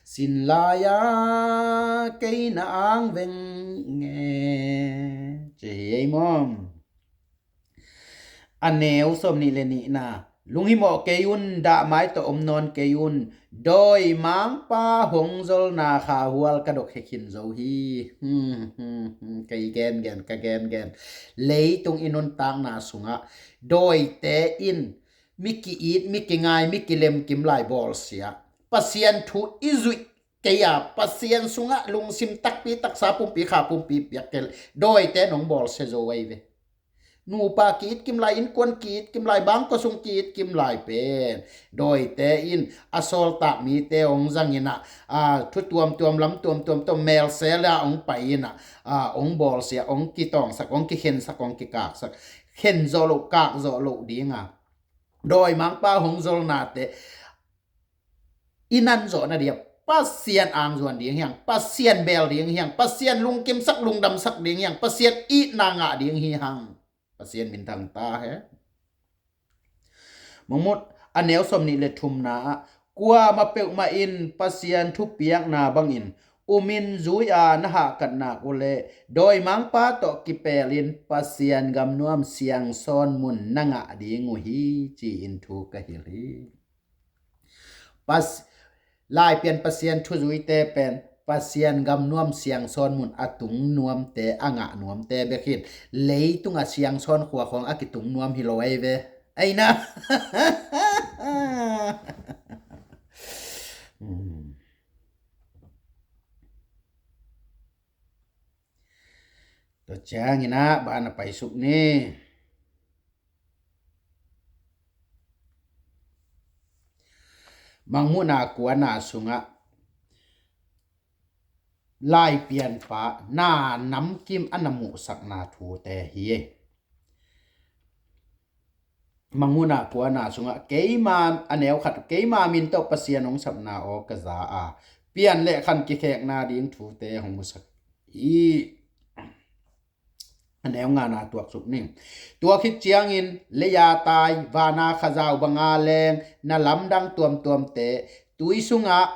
sin lai-a kei na ang veng nge. Ci hi ei mawm. A neu sawmnih le nihna. Lunghimawh kei un, dahmai tawh om nawn kei un. Dawimangpa hong zolna khahual ka dok hekhin zo hi. Kei gengen ka gengen. Leitung i nuntakna sungah dawite in mi ki-it, mi kingai, mi kilemkim lai bawlsia. Pasian thu i zuih kei a, Pasian sungah lungsim takpi taksa pumpi kha pumpi piak kei le dawite nong bawlsia zo ai ve. Nupa ki-it kim lai, innkuan ki-it kim lai, bangkua sung ki-it kim lai pen dawite in a sawltak mite hong zang in ah, thu tuamtuam lam tuamtuam tawh melsel a hong pai in ah, hong bawlsia, hong kitawngsak, hong kikhensak, hong kikaksak, khen zawh loh kak zawh loh ding a, dawimangpa hong zolnate i nan zawh nading a Pasian angzuan ding hi hang, Pasian bel ding hi hang, Pasian lungkimsak lungdamsak ding hi hang, Pasian itna ngah ding hi hang. Pasian minthang ta hen. Mangmut a neu sawmnih le thumna ah, kuamah peuhmah in Pasian thupiakna bangin umin zui a na hahkat nak uh leh dawimangpa tawh kipelin Pasian gamnuam siangsawn mun na ngah ding uh hi, ci-in thu ka hilh hi. Laipian Pasian thuzuite pen Pasian gamnuam siangsawn mun a tung nuamte, a ngah nuamte bek hi in, leitung a siangsawn khua khawng a kitung nuam hi lo ai ve. Aina. Tua ciangin ah ban a paisuk ni. Mangmuhna kuana sungah Laipianpa na namkim a na muhsakna thute hi. Mangmuhna kuana sungah keima a neu khat, keima min tawh Pasian hong sapna aw ka za a, pian le khan kikhekna ding thute hong musak hi. A neu ngana tuaksuk ning. Tua khit ciangin leia tai, vana khazau banga leng na lamdang tuamtuamte, tui sunga,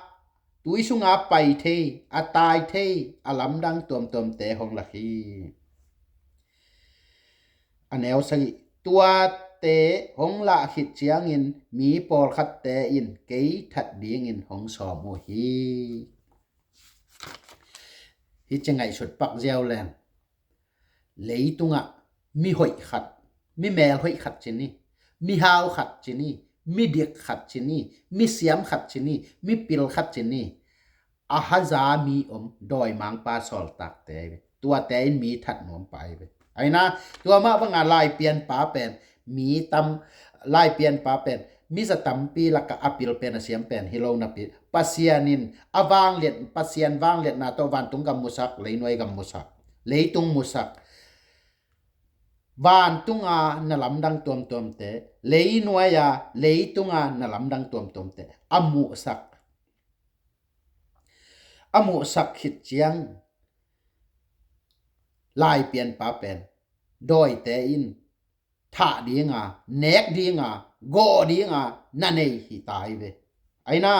tui sunga pai thei, a tai thei, a lamdang tuamtuamte hong lak hi. A neu sagih, tuate hong lah khit ciangin mi pawlkhatte in kei that dingin hong sawm uh hi. Hi ci ngaihsut pak ziau leng. Leitungah mi hoih khat, mi mel hoih khat ci ni, mi hau khat ci ni, mi dik khat ci ni, mi siam khat ci ni, mi pil khat ci ni. A haza mi om, dawimangpa sawltakte, tuate in mi that nuam pai ve. Aina, tua mah banga Laipianpa pen mi tam, Laipianpa pen mi za tampi lakah a pil pen, a siam pen hi lo napi, Pasian in a vangliat, Pasian vangliatna tawh vantung gam musak, leinuai gam musak, leitung musak. Vantunga na lamdang tuamtuamte, leinuaia leitunga na lamdang tuamtuamte a muhsak. A muhsak khit ciang Laipianpa pen dawite in thah dinga, nek dinga, gawh dinga na nei hi ta hi ve. Aina,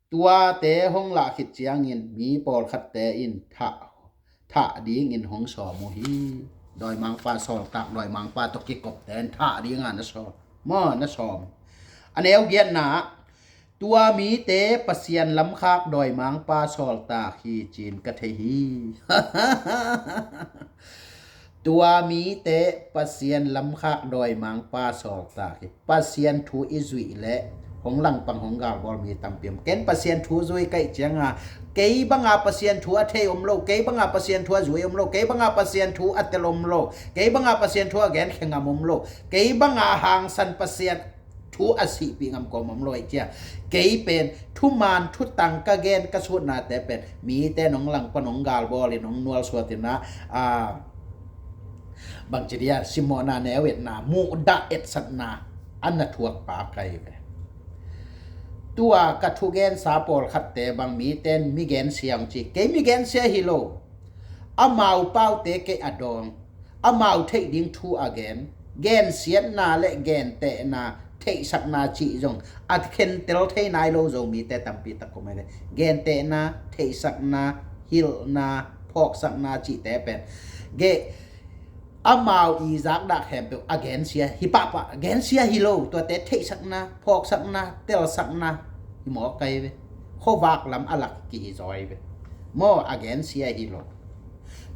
tuate hong lah khit ciangin mi pawlkhatte in thah, thah dingin hong sawm uh hi. Dawimangpa sawltak, dawimangpa tawh kikopte in thah dinga na sawm, maw, na sawm. A neu giatna ah, tua mite Pasian lamkhak dawimangpa sawltak hi ci-in ka thei hi. Tua mite Pasian lamkhak dawimangpa sawltak hi. Pasian thu i zuih leh hong langpang hong galbawl mi tampi om. Ken Pasian thu zui ka hih cianga, kei banga Pasian thu a thei om lo, kei banga Pasian thu a zui om lo, kei banga Pasian thu a tel om lo, kei banga Pasian thu a gen khe ngam om lo, kei banga hangsan Pasian thu a sihpih ngam kawm om lo ahih cia. Kei pen thuman thutang ka gen ka sutnate pen mite nong langpan nong galbawlin nong nualsuatin ah, a, bangci dia, simmawhna, neu etna, muhdah etsakna a na thuakpa ka hi ve. Tua ka thugensa pawlkhatte bang mite in migensia hong ci. Kei migensia hi lo. Amau paute kei a dawng, amau theih ding thu a gen, gensiatna le gentehna, theihsakna cih zong a khentel thei nai lo Zomite tampi tak om hi ve. Gentehna, theihsakna, hilhna, phawksakna cihte pen, ge, amau i zakdah khempeuh a gensia hi pahpah, gensia hi lo, tuate theihsakna, phawksakna, telsakna hi mawk ka hi ve. Khuavak lam a lak kihi zaw hi ve. Maw, a gensia hi lo.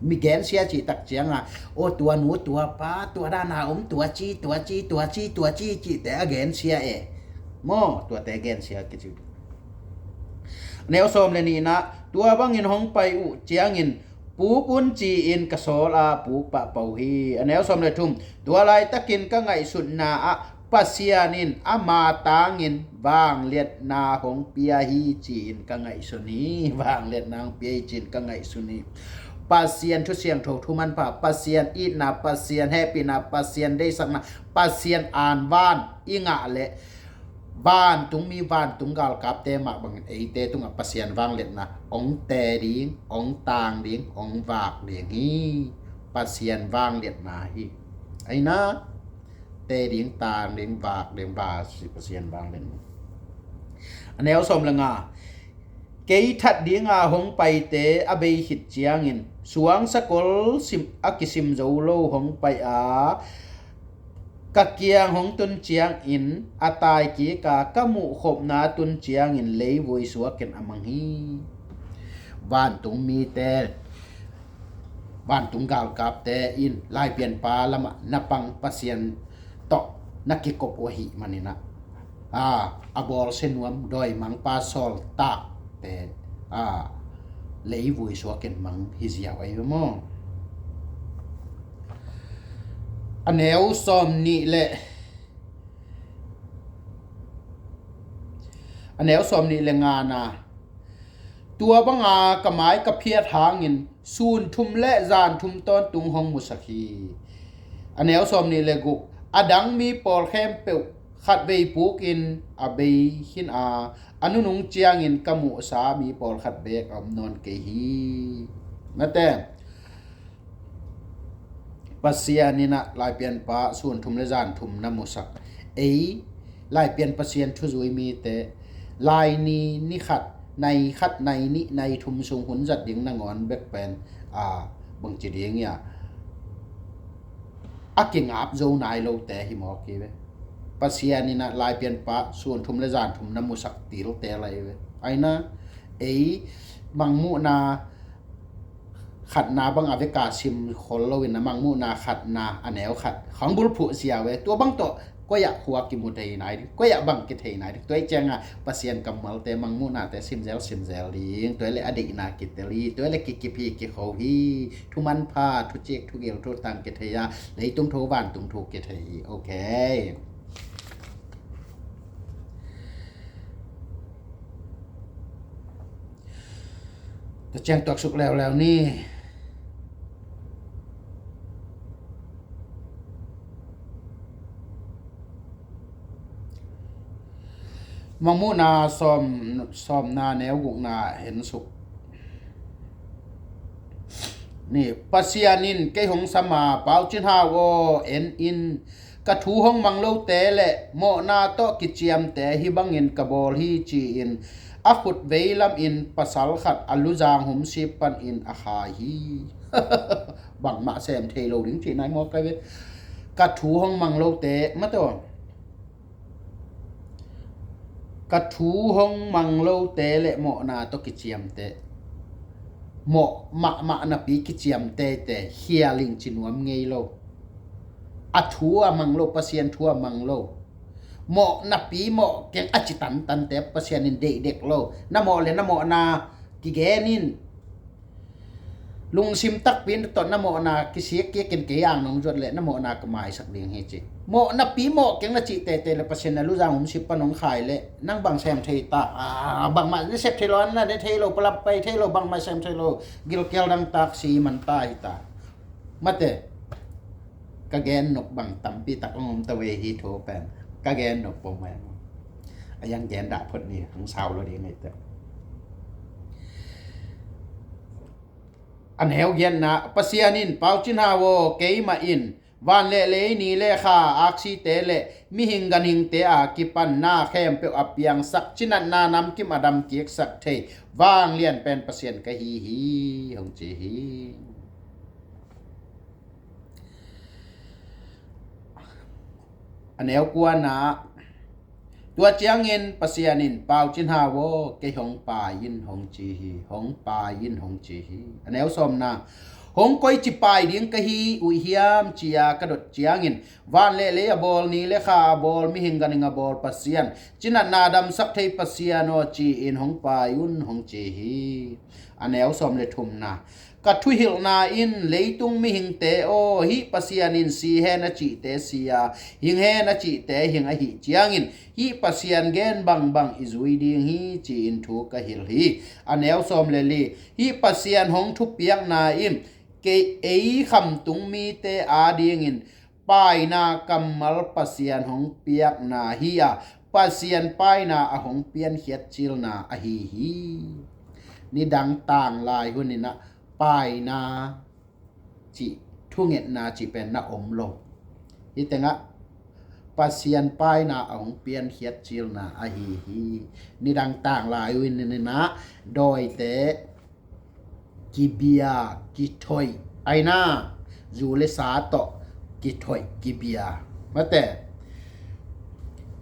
Migensia cih tak cianga, aw, tua nu, tua pa, tua dana om, tua ci, tua ci, tua ci, tua ci, cihte a gensia e. Maw, tuate gensia kici. Neu sawm le nihna, tua bangin hong pai uh ciangin puk un ci-in ka sawl a puk pahpah uh hi. A neu sawm le thum, tua laitakin ka ngaihsutna ah Pasian in ama tangin vangliatna hong pia hi ci-in ka ngaihsun hi. Vangliatna hong pia hi ci-in ka ngaihsun hi. Pasian thu siangtho, thu manpha, Pasian itna, Pasian hehpihna, Pasian deihsakna, Pasian anvan i ngah leh vantungmi, vantung galkapte mah bangin eite tungah Pasian vangliatna hong te ding, hong tang ding, hong vak ding hi. Pasian vangliatna hi. Aina, te ding, tang ding, vak ding, va si Pasian vangliatna. A neu sawm le nga, kei that dinga hong paite a bei khit ciangin suang sakol sim, a kisim zo lo hong pai a, ka kiang hong tun ciangin a taikik a, ka muhkhopna tun ciangin leivui suakin a mang hi. Vantung mite, vantung galkapte in Laipianpa lamah na pang, Pasian tawh na kikop uh ahih maninah, a, a bawlsia nuam dawimangpa sawltakte, a, leivui suakin mang hi ziau ahi ve maw. A neu sawm nih le, a neu sawm nih le ngana, tua banga ka mai ka phiat hangin sun thum le zan thum tawntung hong musak hi. A neu sawm nih le guk, a dang mi pawl khempeuh khatvei pukin a bei khin a, a nunung ciangin ka muhsa mi pawlkhat beek a om nawn kei hi. Mate, Pasian inah Laipianpa sun thum le zan thum na musak. Ei, Laipian Pasian thuzui mite, Laini ni khat, nai khat, nai nih, nai thum sung hun zat ding nangawn bek pen, a, bangci ding ia, a kingap zo nai lote hi mawk hi ve. Pasian inah Laipianpa sun thum le zan thum na musak tilte lai ve. Aina, ei, mangmuhna khatna bang a veka sim khol loin a mangmuhna khatna a neu khat khang bulphuh sia ve. Tua bang tawh koi ah khua kimu thei nai ding, koi ah bang kithei nai ding. Tua ih cianga Pasian kammalte, mangmuhnate simzel simzel ding. Tua le a deihna kitel hi, tua le kikip hi, kikho hi. Thu manpha, thu cik, thu gil, thu tang kithei a, leitung thu, vantung thu kithei hi. Ok. Tua ciang tuaksuk leuleu ni. Mangmuhna sawm, sawmna neu gukna hensuk ni. Pasian in kei hong sama, Pau Cin Hau aw, en in, Ka thu hong mang lote le mawhna tawh kiciamte hih bangin ka bawl hi, ci-in a khut veilam in pasal khat a luzang humsip panin a khai hi. Bangmah sem thei lo ding cihna hi maw, ka ve. Ka thu hong mang lote, mataw. Ka thu hong mang lote le mawhna tawh kiciamte, mawh mahmah napi kiciamtete khial in ci nuam ngei lo. A thu a mang lo, Pasian thu a mang lo. Mawh napi mawh keng a ci tantante Pasian in deih dek lo. Na mawh le na mawhna kigen in. Lungsim takpi in tawh na mawhna kisik kik in kei ang nong zuat le na mawhna ka maisak ding hi ci. Mawh napi mawh keng na cih tete le Pasian na luzang humsip pan hong khai le nang bang sem thei ta. Ah, bangmah ne sep thei lo, an na ne thei lo, palap pai thei lo, bangmah sem thei lo. Gilkial dang tak si man ta hi ta. Mate. Ka gen nop bang tampi tak hong om ta ve hi thu pen. Ka gen nop pom ve. A yang gen dah phot ni hong sau lo ding ngai ta. A neu giatna, Pasian in Pau Cin Hau aw, keimah in van le lei, ni le kha, aksite le mihing ganhingte a kipan na khempeuh a piangsak cinatna namkim a dam kiksak thei vanglian pen Pasian ka hi hi, hong ci hi. A neu kuana, tua ciangin Pasian in Pau Cin Hau aw, kei hong pai in hong ci hi, hong pai in hong ci hi. A neu sawmna, hong koici pai ding ka hi uh hiam, ci-a ka dot ciangin, van le lei a bawl, ni le kha a bawl, mihing ganhing a bawl Pasian, cinatna damsak thei Pasian aw, ci-in hong pai un hong ci hi. A neu sawm le thumna, ka thuhilhna in leitung mihingte aw, hih Pasian in si hen a cihte si a, hing hen a cihte hing ahih ciangin, hih Pasian gen bangbang i zui ding hi, ci-in thu ka hilh hi. A neu sawm le li, hih Pasian hong thupiakna in kei ei khamtung mite adingin paina kammal Pasian hong piakna hi a, Pasian paina a hong piankhiat cilna ahi hi. Nidang tanglai huninah paina cih, thungetna cih pen na om lo. Hih tengah Pasian paina a hong piankhiat cilna ahi hi. Nidang tanglai huninah dawite kibia, kithoih, aina, zu le sa tawh kithoih, kibia. Mate,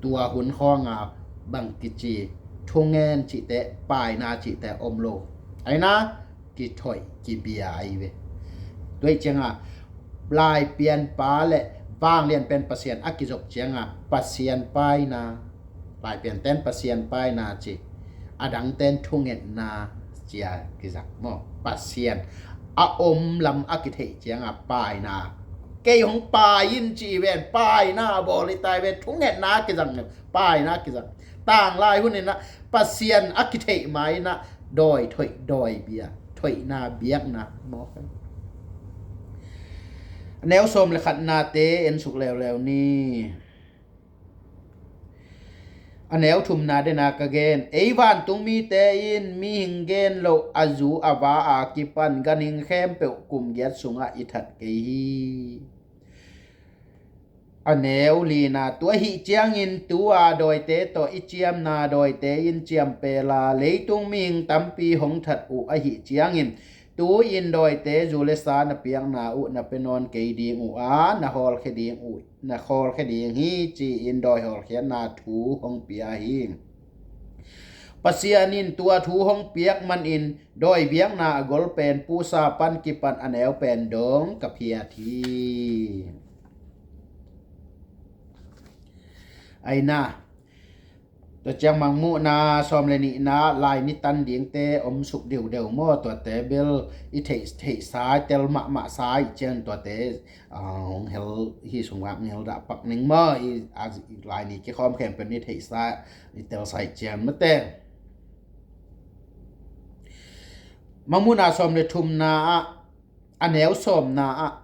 tua hun khawnga bang kici, thungen cihte, paina cihte om lo. Aina, kithoih, kibia ahi ve. Tuai cianga, Laipianpa le vanglian pen Pasian a kizop cianga, Pasian paina, Laipianten Pasian paina ci, adangten thungetna cia kizak maw. Pasian a om lam a kitheih cianga paina. Kei hong pai in ci ven, paina a bawl i tai ven, thungetna kizang, paina kizang. Tanglai huninah Pasian a kitheih mainah dawi thoih, dawi bia, thoihna, biakna maw. Neu sawm le khatnate en suk leuleu ni. A neu thumna dena ka gen, ei vantung mite in mihing gen loh a zu a va a kipan ganhing khempeuh kum giat sungah i that kei hi. A neu lina, tua hih ciangin tu-a dawite tawh i ciamna dawite in ciampela leitung mihing tampi hong that uh ahih ciangin, tu-in dawite zu le sa na piakna uh na pia nawn kei ding uh a, na hawlkhia ding uh, na hawlkhia ding hi, ci-in dawi hawlkhiatna thu hong pia hi. Pasian in tua thu hong piak manin dawi biakna a golpen pusa pan kipan a neu pen dong ka phiat hi. Aina, tua ciang Mangmuhna sawm le nihna, lai nitan dingte om suk deudeu maw, tuate bel i theih, theih sai, tel mahmah sai ciang tuate, ah, hong hel hi sungah hong hel dah pak ning maw, i, a, i lai ni kikhawm khempeuh i theih sai, i tel sai ciang mate. Mangmuhna sawm le thumna ah, a neu sawmna ah,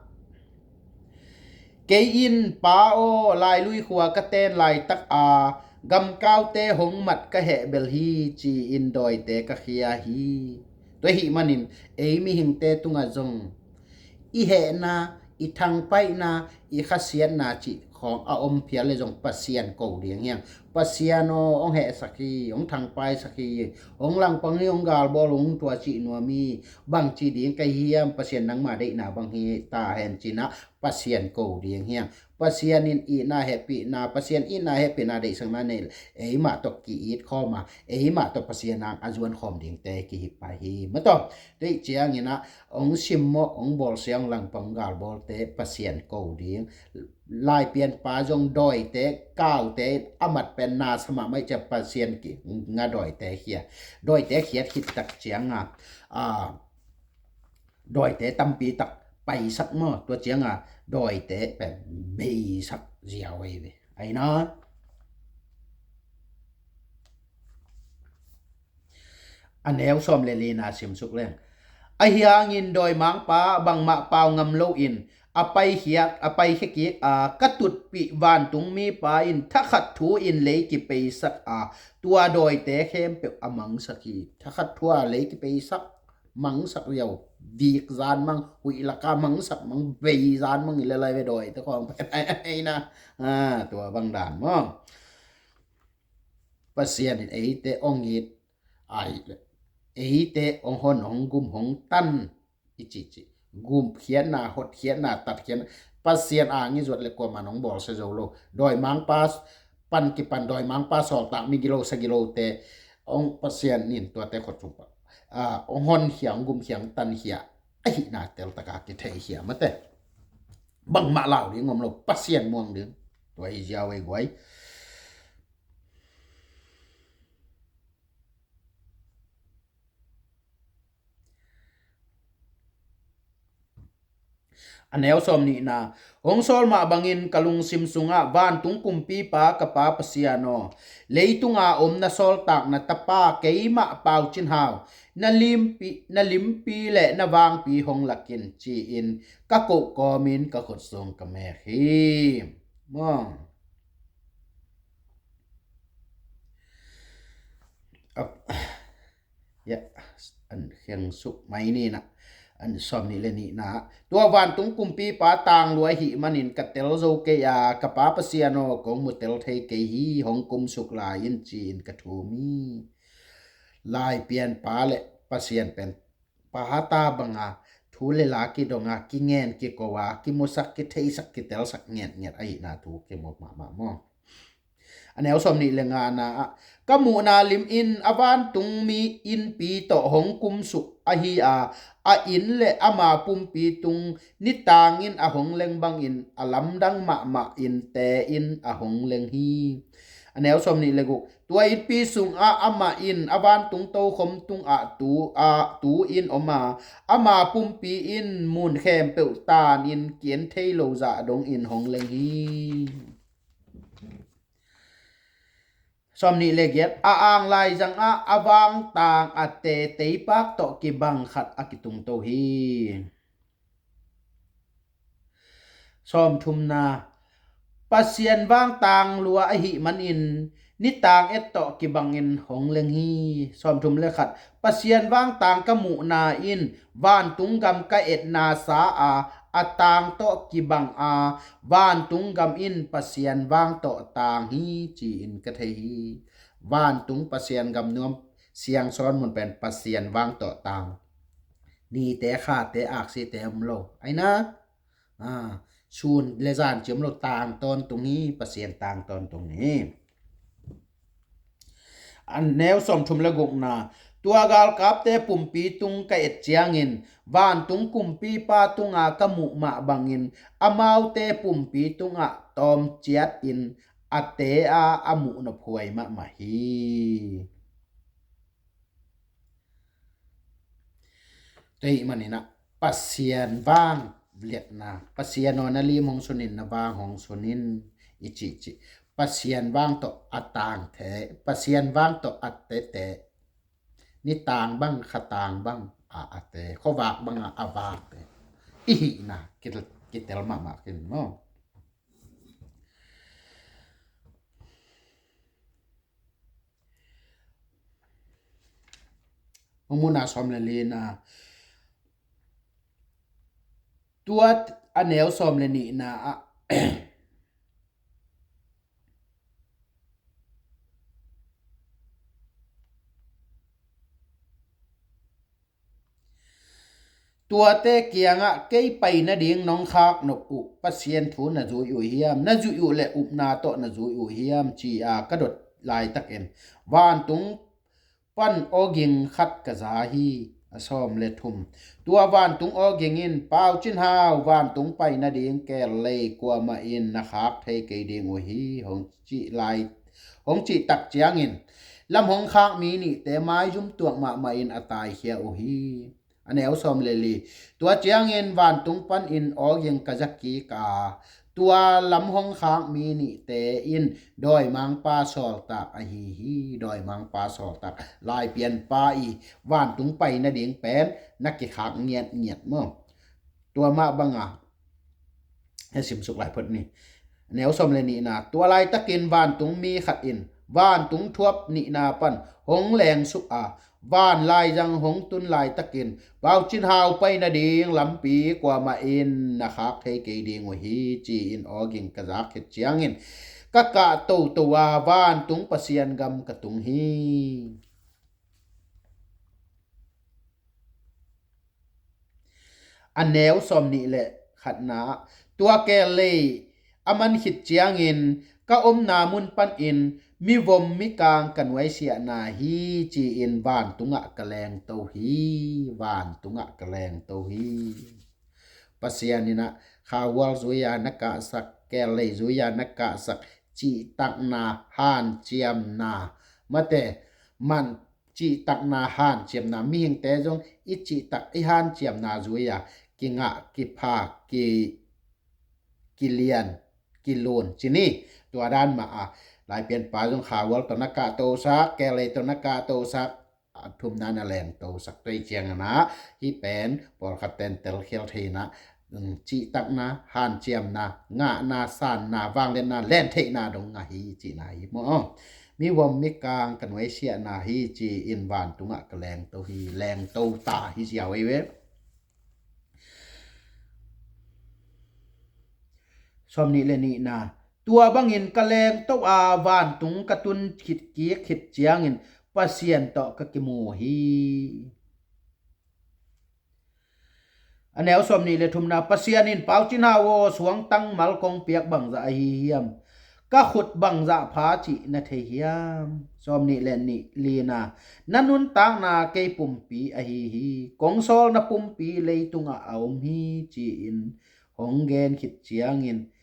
kei in Pa aw, lailui khua ka ten laitak a gamkaute hong mat ka heh bel hi, ci-in dawite ka khia hi. Tua hih manin ei mihingte tungah zong i hehna, i thangpaihna, i khasiatna cih khawng a om phial le zong Pasian ko ding hiang. Pasian aw, hong hehsak hi, hong thangpaisak hi, hong langpang hi, hong galbawl, hong tua cih nuam hi, bangci ding ka hiam, Pasian nangma deihna bang hi ta hen ci-in ah Pasian ko ding hiang. Pasian in itna hehpihna, Pasian itna hehpihna deihsakna nei, eimah tawh ki-it khawm a, eimah tawh Pasian ang a zuan khawm dingte kihi pai hi. Mataw, tua ciangin ah hong simmawh, hong bawlsia, hong langpang, hong galbawlte Pasian ko ding. Laipianpa zong dawite, kaute in a mat pen na sa mahmah ahih ciang Pasian kiang ah dawite khia. Dawite khiat khit tak ciang a, a, dawite tampi tak paisak maw, tua ciang a dawite pen beisak ziau ei ve. Aina. A neu sawm le lina simsuk leng. Ahi hangin dawimangpa bangmah pau ngam loin a paikhiak, a paikhia kik a, ka tutpih vantung mipa in thakhat thu in lei kipeisak a, tua dawite khempeuh a mangsak hi. Thakhat thu a lei kipeisak, mangsak ziau, dik zan mang, huih laka mangsak mang, bei zan mang i le lai ve dawite khawng pen. Aina, a, tua bang dan maw. Pasian in eite hong it, ai, eite hong hon, hong gum, hong tan, i cihcih. Gumkhiatna, hotkhiatna, tatkhiatna. Pasian ang i zuat le kuaman hong bawlsia zo lo. Dawimangpa pan kipan, dawimangpa sawltak, migilo sagilote hong Pasian in tuate khut sung pan, a, hong honkhia, hong gumkhia, hong tankhia. Ahihna teltaka kitheikhia mate. Bangmah lau ding om lo, Pasian muang ding. Tua hi ziau ei guai. A neu sawm nihna. Hong sawl mah bangin ka lungsim sungah vantung kumpipa ka Pa Pasian aw, leitunga om na sawltak na tapa keimah Pau Cin Hau, na limpi, na limpi le na vangpi hong lak in ci-in ka koh kawmin ka khut sung ka mek hi. Maw. Ap-, ya, an kheng suk mai ni na. An sawm nih le nihna. Tua vantung kumpipa tang lua ahih manin ka tel zo kei a, ka Pa Pasian aw, kong mu tel thei kei hi, hong kumsuk lai in ci-in ka thum hi. Laipianpa le Pasian pen pahata banga thu le la kidonga, kingen kiko a, kimusak, kitheisak, kitelsak ngetnget ahihna thu kimu mahmah maw. A neu sawm nih le ngana ah, ka muhna lim in a vantung mi innpi tawh hong kumsuk ahi a, a inn le ama pumpi tung nitang in a hong leng bangin a lamdang mahmah innte in a hong leng hi. A neu sawm nih le guk, tua innpi sungah amah in a vantung tokhom tungah tu, a, tu in om a, ama pumpi in mun khempeuh tan in ki-en thei lo zah dongin hong leng hi. Sawm nih le giat, a ang laizang ah a vangtang a teteipak tawh kibang khat a kitungto hi. Sawm thumna, Pasian vangtang lua ahih manin nitang et tawh kibangin hong leng hi. Sawm thum le khat, Pasian vangtang ka muhna in vantung gam ka etna sa a, a tang tawh kibang a, vantung gam in Pasian vang tawh tang hi ci-in ka thei hi. Vantung Pasian gam nuam siangsawn mun pen Pasian vang tawh tang. Nite, khate, aksite om lo. Aina, a, sun le zan ci om lo, tang tawntung hi, Pasian tang tawntung hi. A neu sawm thum le gukna, tua galkapte pumpi tung ka et ciangin vantung kumpipa tunga ka muh mah bangin amaute pumpi tungah tawm ciatin a te a, a muh nophuai mahmah hi. Tua ahih manin ah Pasian vang liatna, Pasian aw na lim hong sunin, na vang hong sunin i cihcih. Pasian vang tawh a tangte, Pasian vang tawh a tete. Nitang bang, khatang bang a, a te, khuavak bang a, a vakte. I hihna kitel, kitel mahmah khin maw. Hong muhna sawm le lina. Tua a neu sawm le nihna ah, Tuate kiangah kei pai nading nong khak nop uh Pasian thu na zui uh hiam, na zuih uh le upna tawh na zui uh hiam, ci-a ka dot laitakin vantung pan awging khat ka za hi. A sawm le thum. Tua vantung awging in, Pau Cin Hau, vantung pai nading keel lei kuamah in na khak thei kei ding uh hi, hong cih lai, hong cih tak ciangin lam hong khak mi nihte maizum tuak mahmah in a taikhia uh hi. A neu sawm le li. Tua ciangin vantung panin awging ka za kik a, tua lam hong khak mi nihte in dawimangpa sawltak ahi hi. Dawimangpa sawltak, Laipianpa i vantung pai nading pen na kikhak ngiatngiat maw? Tua mah banga he simsuk lai phot ni. Neu sawm le nihna. Tua laitakin vantung mi khat in vantung thuap nihna pan hong lengsuk a, van laizang hong tun laitakin, Pau Cin Hau pai nading lampi kuamah in na khak thei kei ding uh hi, ci-in awging ka zak khit ciangin ka kah toto a vantung Pasian gam ka tung hi. A neu sawm nih le khatna. Tua keel lei a man khit ciangin ka omna mun panin mivom mikang ka nuaisiahna hi, ci-in vantungah ka lengto hi. Vantungah ka lengto hi. Pasian in ah khahual zui-a na kahsak, keel lei zui-a na kahsak cihtakna, hanciamna, mate, man cihtakna, hanciamna, mihingte zong i cihtak, i hanciamna zui-a kingah, kipha, ki, kilian, kilun ci ni. Tua dan mah a, Laipianpa zong khahual tawh na kahtosak, keel lei tawh na kahtosak, a thumna na lengtosak. Tua hi ciangin ah hih pen pawlkhat ten telkhial thei-in ah, um, cihtakna, hanciamna, ngahna, sanna, vangliatna, lentheihna dong ngah hi cihna hi maw. Mivom mikang ka nuaisiahna hi, ci-in vantungah ka lengto hi, lengto ta hi ziau ei ve. Sawm nih le nihna. Tua bangin ka lengto a, vantung ka tun khit kik khit ciangin Pasian tawh ka kimu hi. A neu sawm nih le thumna. Pasian in, Pau Cin Hau aw, suangtang mal kong piak bangzah ahi hiam? Ka khut bangzah pha cih na thei hiam? Sawm nih le nih, lina. Na nuntakna kei pumpi ahi hi. Kong sawlna pumpi leitungah a om hi, ci-in hong gen khit ciangin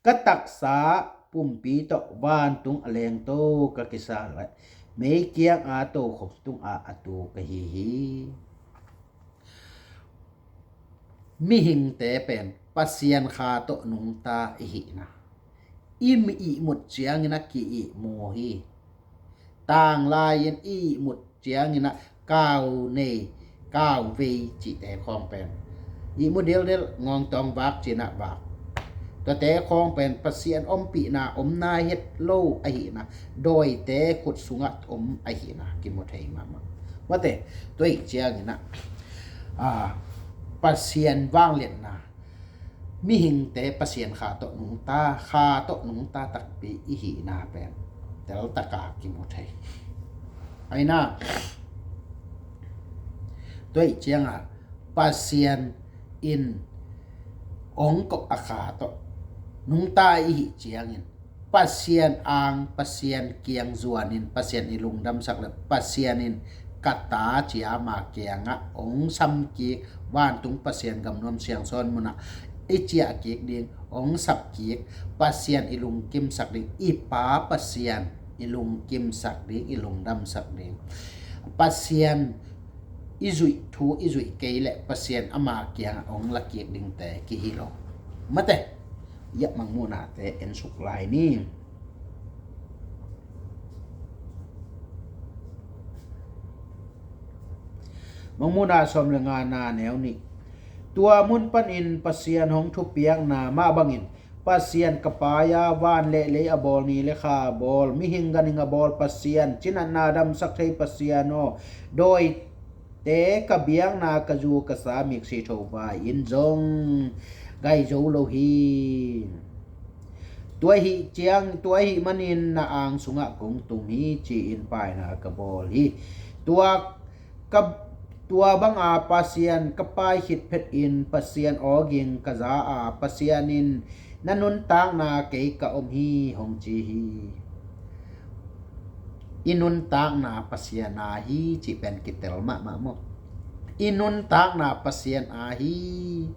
ka taksa pumpi tawh vantung a lengto ka kisa leh, meikiang a tokhom tungah a tu ka hi hi. Mihingte pen Pasian kha tawh nungta i hihna, i ihmut ciangin a ki-ihmu hi. Tanglai-in i ihmut ciangin ah kau nei, kau vei cihte khawng pen, ihmu dildil, ngawngtawng vak ci-in ah vak, tuate khawng pen Pasian ompihna om nai het lo ahihna, dawite khut sungah om ahihna kimu thei mahmah. Mate, tua hi ciangin ah, a, Pasian vangliatna, mihingte Pasian kha tawh nungta, kha tawh nungta takpi i hihna pen teltaka kimu thei. Aina, tua hi ciangah Pasian in ong kop a kha tawh nungta i hih ciangin Pasian ang, Pasian kiang zuanin Pasian i lungdamsak le, Pasian in ka ta ci-a ama kiangah ong sam kik, vantung Pasian gamnuam siangsawn munah i ciah kik ding, ong sap kik, Pasian i lungkimsak ding, i Pa Pasian i lungkimsak ding, i lungdamsak ding. Pasian i zuih thu i zuih kei leh Pasian ama kiangah ong la kik dingte kihi lo. Mate, i Mangmuhnate ensuk lai ni. Mangmuhna sawm le ngana, neu nih. Tua mun panin Pasian hong thupiakna mah bangin, Pasian ka pai-a van le lei a bawl, ni le kha a bawl, mihing ganhing a bawl Pasian, cinatna damsak thei Pasian aw, dawite ka biakna, ka zu ka sa, miksi tho vai in zong gai zo lo hi. Tua ahih ciang, tua ahih manin na ang sungah kong tum hi, ci-in paina ka bawl hi. Tua ka Tua banga Pasian ka pai khit phetin Pasian awging ka za a, Pasian in na nuntakna kei ka om hi hong ci hi. I nuntakna Pasian a hi cih pen kitel mahmah maw? I nuntakna Pasian a hi.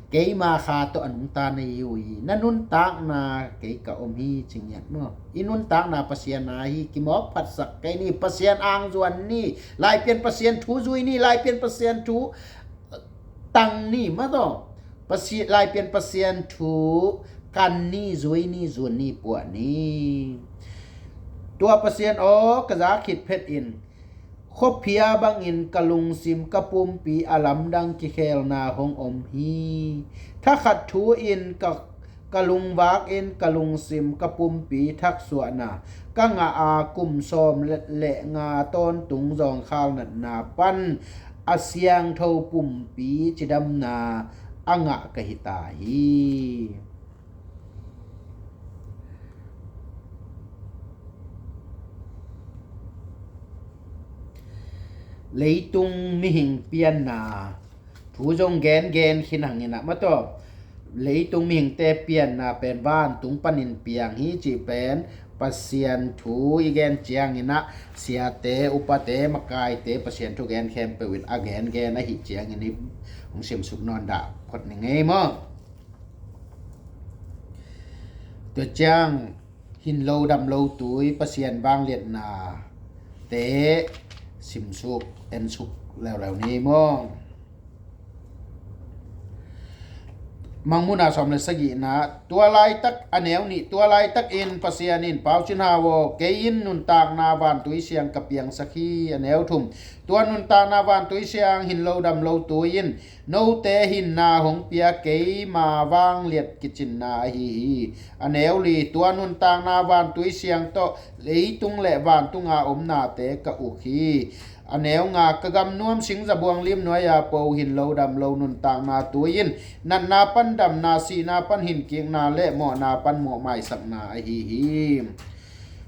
Keima kha tawh a nungta na hi uh hi. Na nuntakna kei ka om hi ci ngiat maw? I nuntakna Pasian a hi. Kimawk phatsak kei ni, Pasian angzuan ni, Laipian Pasian thu zui ni, Laipian Pasian thu tang ni, mataw. Pasi-, Laipian Pasian thu kan ni, zui ni, zun ni, puah ni. Tua Pasian aw ka za khit phetin khuaphia bangin ka lungsim ka pumpi a lamdang kikhelna hong om hi. Thakhat thu in ka, ka lungvak in ka lungsim ka pumpi thaksuahna ka ngah a, kum sawm le, le nga tawntung zawngkhal natna pan a siangtho pumpi cidamna a ngah ka hi ta hi. Leitung mihing pianna thu zong gengen khin hangin ah, mataw, leitung mihingte pianna pen vantung panin piang hi cih pen Pasian thu i gen ciangin ah, siate, upate, makaite, Pasian thu gen khempeuh in a gengen ahih ciangin i hong simsuk nawn dah phot ni ngei maw? Tua ciang hin lo dam lo tui Pasian vangliatna te simsuk ensuk leuleu ni maw? Mangmuhna sawm le sagihna, tua laitak, a neu nih, tua laitakin Pasian in, Pau Cin Hau aw, kei in nuntakna vantui siang ka piangsak hi, a neu thum, tua nuntakna vantui siang hin lo dam lo tui in note hinna hong pia keima vangliat kicinna ahi hi. A neu li, tua nuntakna vantui siang tawh leitung le vantunga omnate ka uk hi. A neu nga, ka gamnuam singzabuang lim nuai-a po hin lo dam lo nuntakna tui in natna pan damna, sihna pan hinkikna le mawhna pan mawhmaisakna ahi hi.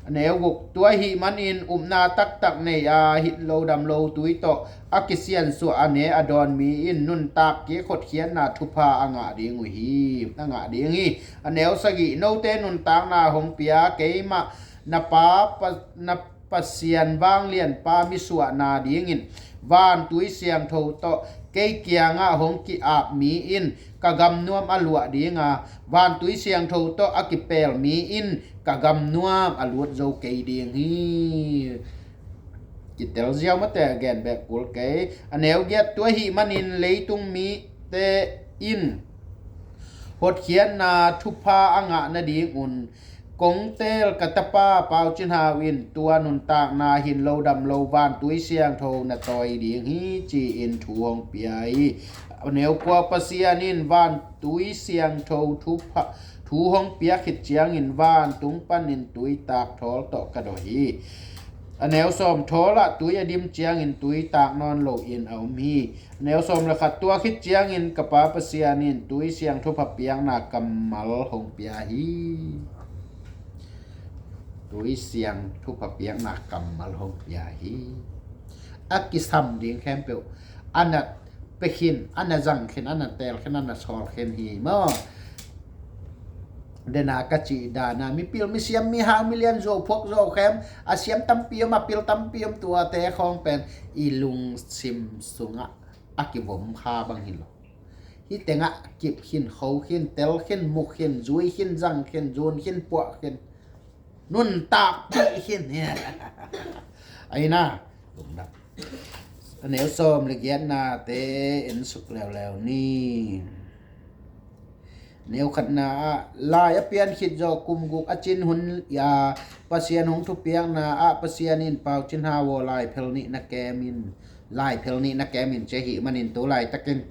A neu guk, tua ahih manin upna taktak nei a hin lo dam lo tui tawh a kisiansuah a ne a dawn mi in nuntak kik hotkhiatna thupha a ngah ding uh hi, a ngah ding hi. A neu sagih, note nuntakna hong pia keimah na pa, pa, na Pasian vanglianpa misuahna dingin vantui siangtho tawh kei kiangah hong ki-ap mi in ka gamnuam a luah dinga, vantui siangtho tawh a kipel mi in ka gamnuam a lut zo kei ding hi. Kitel ziau mate a gen bek kul kei. A neu giat, tua ahih manin leitung mite in hotkhiatna thupha a ngah nadingun kong teel ka tapa Pau Cin Hau in tua nuntakna hin lo dam lo vantui siangtho na tawi ding hi ci-in thu hong pia hi. A neu kua, Pasian in vantui siangtho thupha, thu hong pia khit ciangin vantung panin tui tak thawl tawh ka dawi hi. A neu sawm, thawl ah tui a dim ciangin tui tak nawn loin a om hi. A neu sawm le khat, tua khit ciangin ka Pa Pasian in tui siang thupha piakna kammal hong pia hi. Tui siang thupha piakna kammal hong pia hi. A kisam ding khempeuh a na pia khin, a na zang khin, a na teel khin, a na sawl khin hi maw? Dena ka cih dana mipil, misiam, mihau, milian, zuau phuak, zuau khem, a siam tampi om, a pil tampi om, tuate khawng pen i lungsim sungah a kivom kha bang hi lo. Hih tengah kip khin, kho khin, tel khin, muk khin, zui khin, zang khin, zun khin, puah khin, nuntak pih khin. Aina, lungdam. A neu sawm le giatnate en suk leuleu ni. Neu khatna ah, lai a pian khit zawh kum guk a cin hun a Pasian hong thupiakna ah Pasian in, Pau Cin Hau aw, lai phel nih na kem in, lai phel nih na kem in ci ahih manin tu laitakin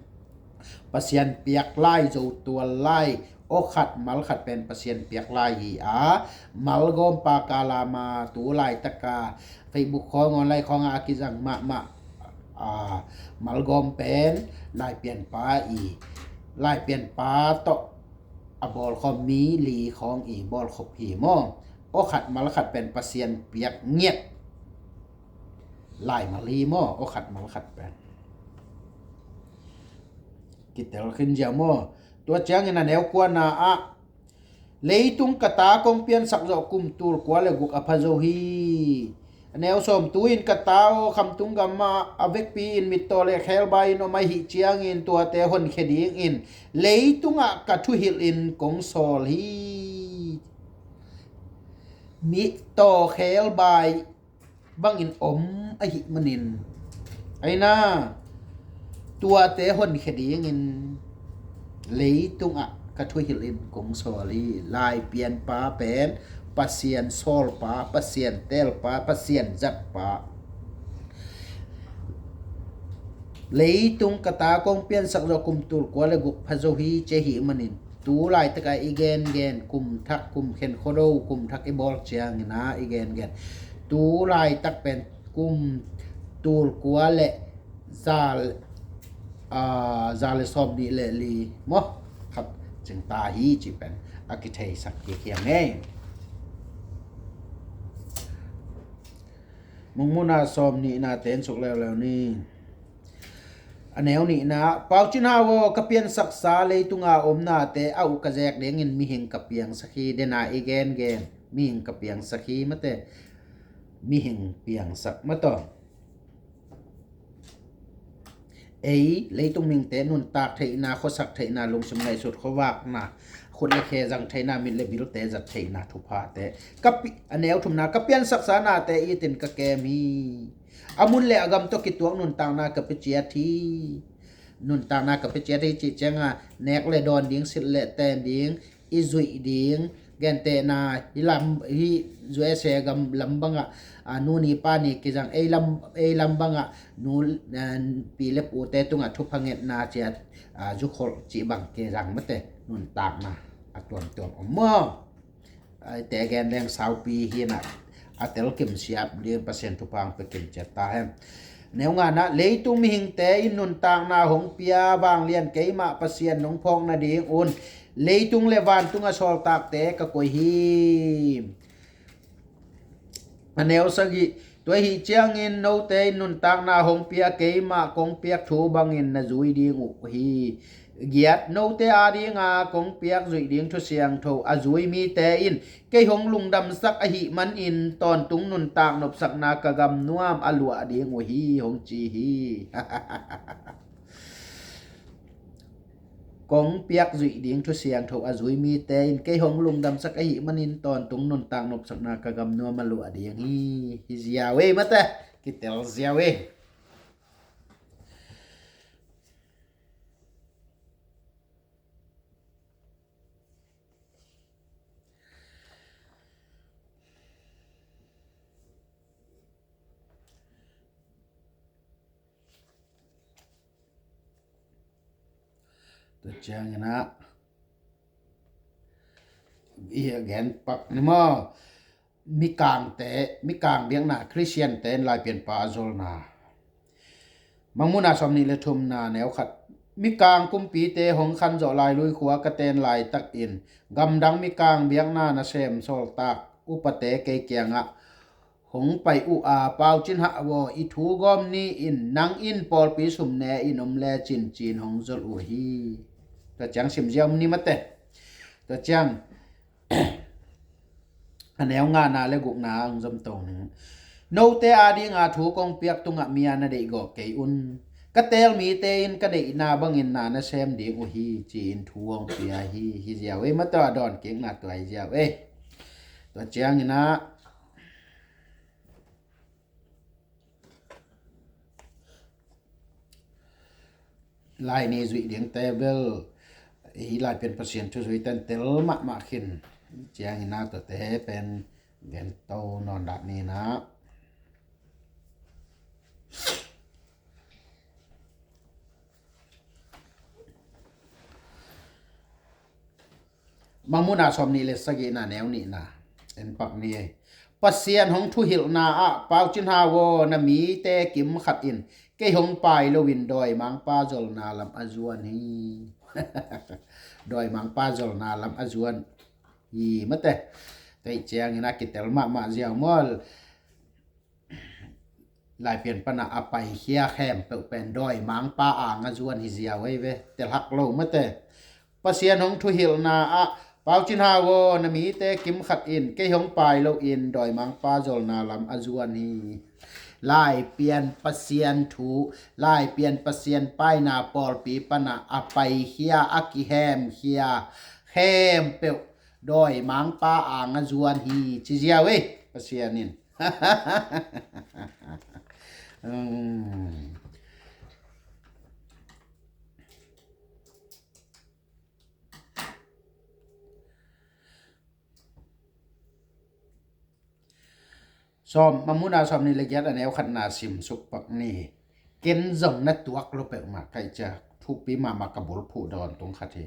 Pasian piak lai, zo tual lai, aw khat mal khat pen Pasian piak lai hi a, malgawmpa kalama tu laitaka Facebook khawng, online khawngah a kizang mahmah a, malgawm pen Laipianpa i, Laipianpa tawh a bawlkhawm mi li khawng i bawlkhop hi maw? Aw khat mal khat pen Pasian piak ngiat lai mal hi maw? Aw khat mal khat pen. Kitel khin ziau maw? Tua ciangin a neu kuana ah, leitung ka ta kong piansak zawh kum tul kua le guk a pha zo hi. A neu sawm, tu-in ka ta aw, khamtung gamah a vekpi-in mittaw le khebai in om ahih ciangin tuate honkhia dingin leitungah ka thuhilhin kong sawl hi. Mittaw khebai bangin om ahih manin, aina, tuate honkhia dingin leitungah ka thuhilhin kong sawl hi. Laipianpa pen Pasian sawlpa, Pasian teelpa, Pasian zatpa. Leitung ka ta kong piansak zawh kum tul kua le guk pha zo hi, ci ahih manin, tu laitak a i gengen, kum thak, kum khen khuado, kum thak i bawl ciangin ah i gengen, tu laitak pen kum tul kua le za, aa, za le sawm nih le li maw, khat cing ta hi cih pen a kitheisak kik hiam ei. Mangmuhna sawm nihna ten suk leuleu ni. A neu nihna, Pau Cin Hau aw, ka piansaksa leitunga omnate a uh ka zek dingin mihing ka piangsak hi. Dena i gengen, mihing ka piangsak hi mate. Mihing piangsak mataw. Ei leitung mihingte nuntak theihna, khuasak theihna, lungsim ngaihsut khuavakna, khut le khe zang theihna, mit le bilte zat theihna thuphate, ka pi-, a neu thumna, ka piansaksa nate itin ka kem hi. A mun le a gam tawh kituak nuntakna ka pia ciat hi. Nuntakna ka pia ciat hi cih cianga nek le dawn ding, silh le ten ding, i zuih ding, gentehna, hih lam, hih U S A gam lam bangah, a, nu ni pa ni kizang, ei lam, ei lam bangah nu, a, pi le pute tungah thupha ngetna ciat, a, zukholh cih bang kizang mate, nuntakna a tuamtuam om maw? Aite gen leng saupi hinah a telkim siap ding, Pasian thupha hong pia kim ciat ta hen. Neu ngana, leitung mihingte in nuntakna hong pia vanglian keimah Pasian nong phawk nadingun leitung le vantung a sawltakte ka koih hi. A neu sagih, tua ahih ciangin note in nuntakna hong pia keimah kong piak thu bangin na zui ding uh hi. Giat, note adinga kong piak zuih ding thu siangtho a zui mite in kei hong lungdamsak ahih manin tawntung nuntak nopsakna ka gamnuam a luah ding uh hi, hong ci hi. Kong piak zuih ding thu siangtho a zui mite in kei hong lungdamsak ahih manin tawntung nuntak nopsakna ka gamnuam a luah ding hi, hi ziau ei mate, kitel ziau ei. Tua ciangin ah i gen pak ni maw? Mikangte, mikang biakna, Khristiante in Laipianpa a zolna. Mangmuhna sawm nih le thumna neu khat. Mikang kumpite hong khan zawh Lailui khua ka ten laitakin gamdang mikang biakna nasem sawltak upate kei kiangah hong pai uh a, Pau Cin Hau aw, i thu gawm ni in, nang in pawlpi sum ne in om lecin, ci-in hong zolh uh hi. Tua ciang sim ziau ni mate. Tua ciang a neu ngana le gukna hong zom to ning. Note adinga thu kong piak tungah mi a na deih gawh kei un. Ka teel mite in ka deihna bangin na nasem ding uh hi, ci-in thu hong pia hi, hi ziau ei mate, a dawn kikna tua hi ziau ei. Tua ciangin ah Lai ni zuih dingte bel, hih Laipian Pasian thu zuite in tel mahmah khin. Ciangin ah tuate pen gento nawn dah ni nah. Mangmuhna sawm nih le sagihna neu nihna en pak ni. Pasian hong thuhilhna ah, Pau Cin Hau aw, na mite kim khat in kei hong pai loin dawimangpa zolna lam a zuan hi. Dawimangpa zolna lam a zuan hi mate. Tua ciangin a kitel mahmah ziau maw. Laipian pana a paikhia khempeuh pen dawimangpa ang a zuan hi ziau ei ve. Telhak lo mate. Pasian hong thuhilhna ah, Pau Cin Hau aw, na mite kim khat in kei hong pai loin dawimangpa zolna lam a zuan hi. Laipian Pasian thu, Laipian Pasian paina pawlpi pana a paikhia, a kihemkhia khempeuh dawimangpa ang a zuan hi ci ziau ei Pasian in. Hmm. Sawm, Mangmuhna sawm nih le giat, a neu khatna sim suk pak ni. Ken zong na tuak lo peuhmah kaih cia, thupi mahmah ka bulphuh dawn tung khat hi.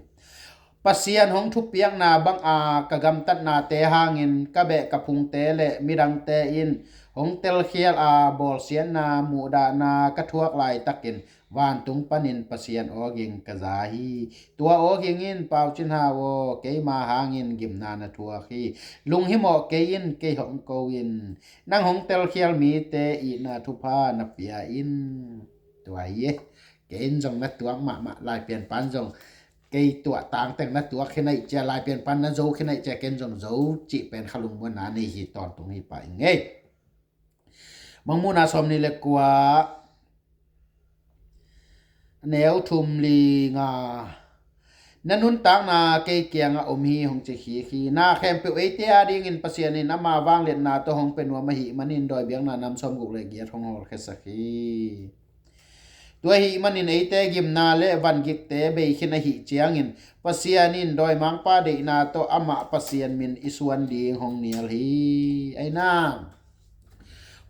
Pasian hong thupiakna banga ka gamtatnate hangin ka beh ka phungte le midangte in hong telkhial a, bawlsiatna, muhdahna ka thuak laitakin vantung panin Pasian awging ka za hi. Tua awging in, Pau Cin Hau aw, keima hangin gimna na thuak hi. Lunghimawh kei in, kei hong ko in. Nang hong telkhial mite itna thupha na pia in. Tua hi e. Ken zong na tuak mahmah, Laipian pan zong kei tuah tangteng na tuak khin aih cia, Laipian pan na zo khin aih cia, ken zong zo cih pen kha lungmuanna nei hi tawntung hi pah ing ei. Mangmuhna sawm nih le kua, neu thum li nga. Na nuntakna kei kiangah om hi, hong ci khik hi. Na khempeuh eite adingin Pasian in ama vangliatna tawh hong pia nuam ahih manin dawi biakna nam sawmguk le giat hong hawlkhiasak hi. Tua ahih manin eite gimna le vangikte bei khin ahih ciangin Pasian in dawimangpa deihna tawh amah Pasian min i suan ding hong nial hi. Aina,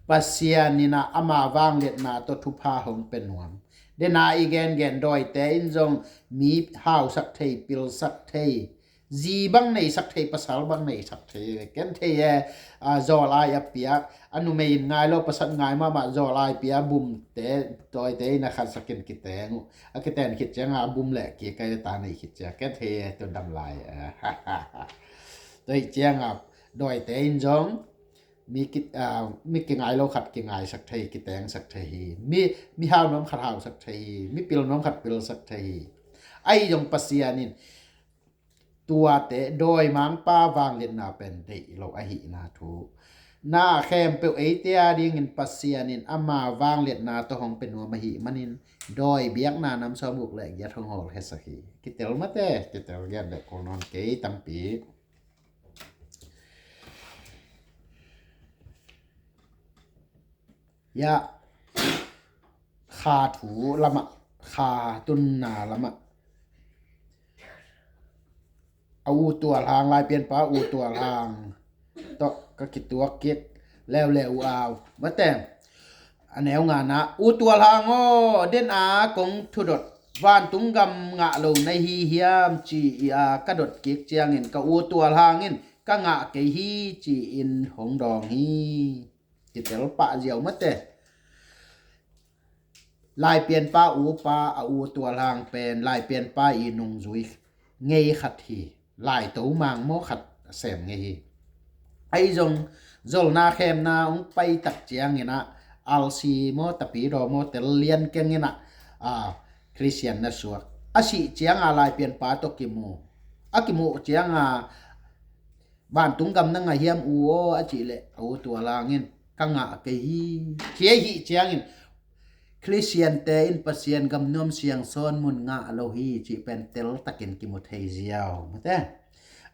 Pasian in ah ama vangliatna tawh thupha hong pia nuam. Dena i gengen dawite in zong mi hausak thei, pilsak thei, zi bang neisak thei, pasal bang neisak thei, ken thei e. A, zawlai a piak, a numei in ngai lo, pasal ngai mahmah, zawlai pia bumte, dawite in a khatsakin kiteng uh. A kiten khit cianga a bum le kik a ta nei khit cia, ken thei e, tu dam lai e. Tua hi cianga dawite in zong mi ki, a, mi kingai lo khat kingaisak thei, kitengsak thei hi. Mi, mi hau nuam khat hausak thei hi. Mi pil nuam khat pilsak thei hi. Ahi zong Pasian in tuate dawimangpa vangliatna pen deih lo ahihna thu. Na khempeuh eite adingin Pasian in ama vangliatna tawh hong pia nuam ahih manin dawi biakna nam sawmguk le giat hong hawlkhiasak hi. Kitel mate, kitel gen le kul nawn kei tampi. Ya, kha thu lamah, kha tunna lamah, a U Tual Hang, Laipianpa U Tual Hang tawh ka kituak kik leuleu uh au. Mate, a neu ngana, U Tual Hang aw, den a kong thudot, vantung gam ngah lo na hi hiam ci-a ka dot kik ciangin ka U Tual Hang in ka ngah kei hi ci-in hong dawng hi. Kitel pah ziau mate. Laipianpa upa a U Tual Hang pen Laipianpa i nungzui ngei khat hi. Laito mang maw khat sem ngei hi. Ahi zong zolna khemna hong pai tak ciangin ah, alsi maw, tapidaw maw, tel lian keng in ah, a, Khristian na suak. A sih cianga Laipianpa tawh kimu. A kimuh cianga, vantung gam na ngah hiam U aw, a cih leh a U Tual Hang in ka ngah kei hi. Ci ahih ciangin Khristiante in Pasian gam nuam siangsawn mun ngah lo hi cih pen teltakin kimu thei ziau. Mate,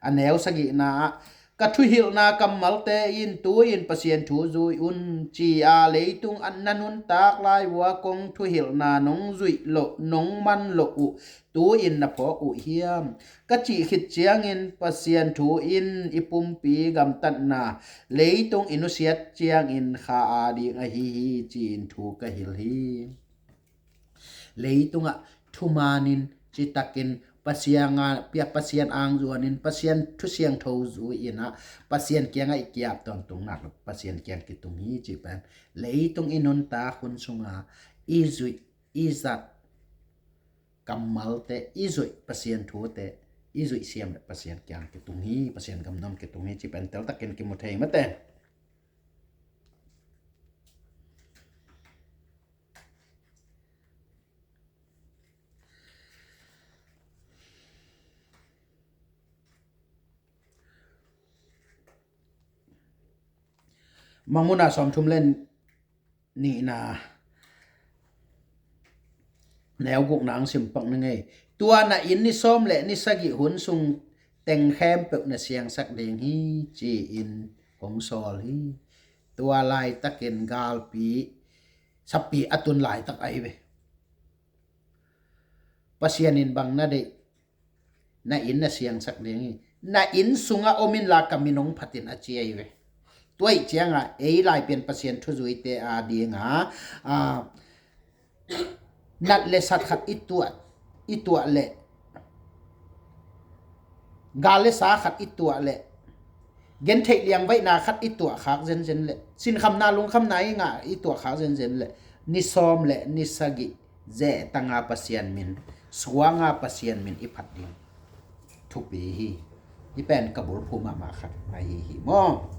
a neu sagihna ah, ka thuhilhna kammalte in tu-in Pasian thu zui un, ci-a leitung ah na nuntak lai uh a kong thuhilhna nong zuih loh, nong man loh uh tu-in na phawk uh hiam? Ka cih khit ciangin Pasian thu in i pumpi gamtatna leitung i nusiat ciangin kha ading ahi hi ci-in thu ka hilh hi. Leitungah thumanin citakin Pasian a, pia Pasian ang zuanin Pasian thu siangtho zui-in ah Pasian kiangah i kiap tawntung nak Pasian kiang kitung hi cih pen leitung i nuntak hun sunga i zuih i zat kammalte, i zuih Pasian thute, i zuih siam le Pasian kiang kitung hi, Pasian gam nuam kitung hi cih pen teltakin kimu thei mate. Mangmuhna sawmthum le nihna, neu gukna ang simpak ni ngei. Tua na inn ni sawm le ni sagih hun sung teng khempeuh na siangsak ding hi, ci-in hong sawl hi. Tua laitakin galpi, sapi a tun laitak ahi ve. Pasian in bang na deih, na inn na siangsak ding hi. Na inn sungah om inla ka min hong phat in, a ci ahi ve. Tua ih ciangah ei Laipian Pasian thuzuite a dinga, a, nat le sat khat i tuah, i tuah le gal le sa khat i tuah le gentheih liangvaihna khat i tuah khak zenzen le sinkhamna lungkhamna i ngah i tuah khak zenzen le ni sawm le ni sagih zehtanga Pasian min, suanga Pasian min i phat ding thupi hi. Hih pen ka bulphuh mahmah khat ahi hi maw.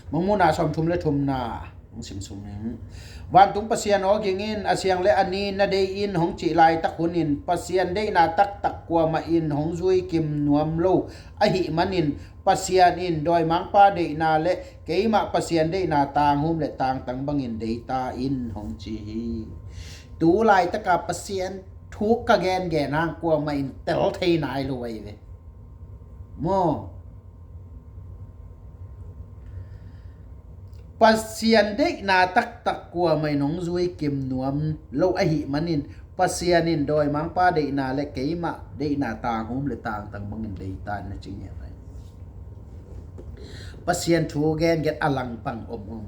Mangmuhna sawmthum le thumna hong simsuk ning. Vantung Pasian aw ging in, a siang le a ni na dei in hong cih laitak hunin Pasian deihna taktak kuamah in hong zui kim nuam lo ahih manin Pasian in dawimangpa deihna le keimah Pasian deihna tanghum le tangtang bangin deita in hong ci hi. Tu laitaka Pasian thu ka gengen hang kuamah in tel thei nai lo ahi ve. Maw? Pasian deihna taktak kuamah in hong zui kim nuam lo ahih manin Pasian in dawimangpa deihna le keimah deihna tanghum le tangtang bangin deita in na ci ngiat ahi. Pasian thu gengen a langpang om om.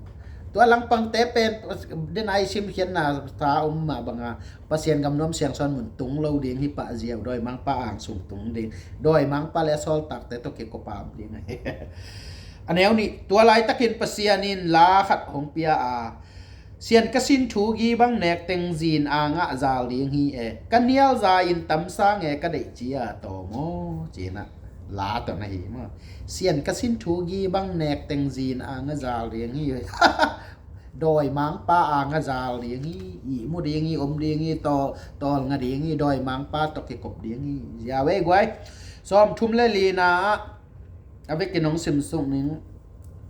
Tua langpangte pen den ai simkhiatna sa om mah banga Pasian gam nuam siangsawn mun tung lo ding hi pah ziau, dawimangpa angsung tung ding, dawimangpa le a sawltakte tawh kikop a om ding ahi. A neu nih, tua laitakin Pasian in la khat hong pia a, Sian ka sin thu gi bang nek teng zin angah zal ding hi e, ka nial za in tam sang e ka deih ci a tawm aw, ci-in ah la tawh na hi maw. Sian ka sin thu gi bang nek teng zin angah zal ding hi e. Dawimangpa angah zal ding hi, ihmu ding hi, om ding hi, tawl, tawlnga ding hi, dawimangpa tawh kikop ding hi. Ziau ei guai. Sawmthum le lina ah a vekin hong simsuk ning.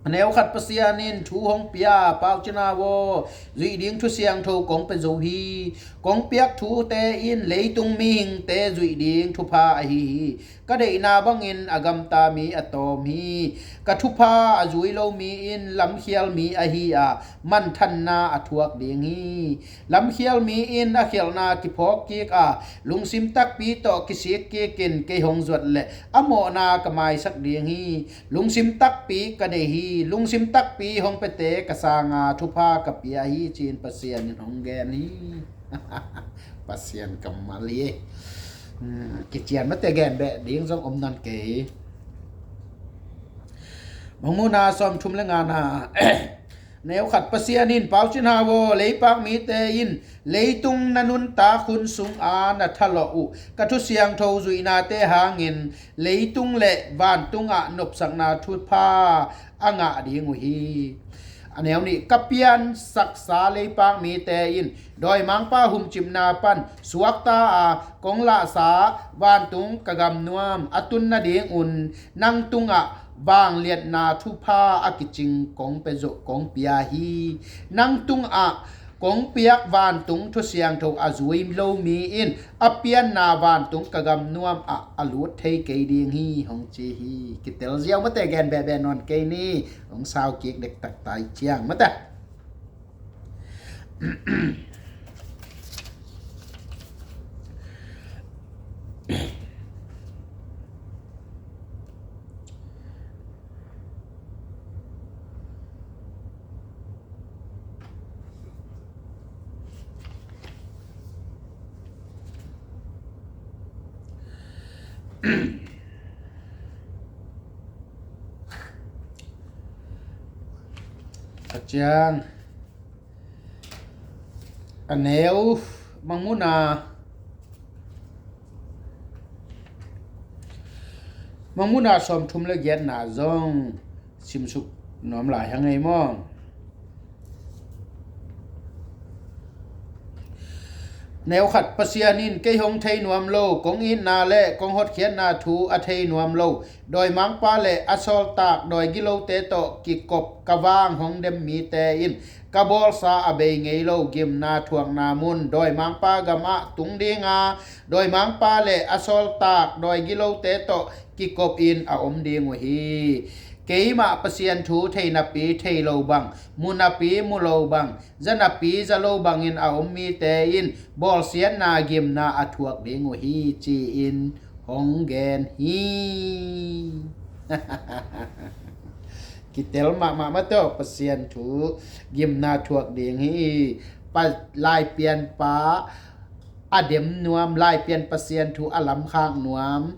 A neu khat Pasian in thu hong pia, Pau Cin Hau aw, zuih ding thu siangtho kong pia zo hi. Kong piak thute in leitung mihingte zuih ding thupha ahi hi. Ka deihna bangin a gamta mi a tawm hi. Ka thupha a zui lo mi in lamkhial mi ahi a, manthanna a thuak ding hi. Lamkhial mi in a khialhna kiphawk kik a, lungsim takpi tawh kisik kik in kei hong zuat leh a mawhna ka maisak ding hi. Lungsim takpi ka nei hi. Lungsim takpi hong piate ka sanga thupha ka pia hi, ci-in Pasian in hong gen hi. Pasian kammal hi. Hmm, kician mate gen beh ding zong om nawn kei. Mangmuhna sawmthum le ngana. Neu khat Pasian in, Pau Cin Hau aw, leipak mite in leitung na nuntak hun sung a na thalawh uh ka thu siangtho zuihnate hangin leitung le vantung ah nopsakna thupha a ngah ding uh hi. A neu nih, ka piansaksa leipak mite in dawimangpa humcipna pan suakta a kong lahsa vantung ka gamnuam a tun nadingun nang tungah vangliatna thupha a kicing kong pia zo, kong pia hi. Nang tungah kong piak vantung thu siangtho a zui lo mi in a pianna vantung ka gamnuam ah a lut thei kei ding hi, hong ci hi. Kitel ziau mate, gen behbeh nawn kei ni. Hong sau kik dektak tai ciang mate. A ciang a neu, Mangmuhna, Mangmuhna sawmthum le giatna zong simsuk nuam lai hang ei maw. Neu khat, Pasian in kei hong thei nuam lo, kong itna le kong hotkhiatna thu a thei nuam lo, dawimangpa le a sawltak dawi gilote tawh kikop ka vang hong dem mite in ka bawlsa a bei ngei lo gimna thuakna mun dawimangpa gamah tung dinga, dawimangpa le a sawltak dawi gilote tawh kikopin a om ding uh hi. Keimah Pasian thu thei napi thei lo bang, mu napi mu lo bang, za napi za lo bangin a om mite in bawlsiatna gimna a thuak ding uh hi, ci-in hong gen hi. Kitel mahmah mah tawh Pasian thu gimna thuak ding hi. Pa, Laipianpa a dem nuam, Laipian Pasian thu a lamkhak nuam,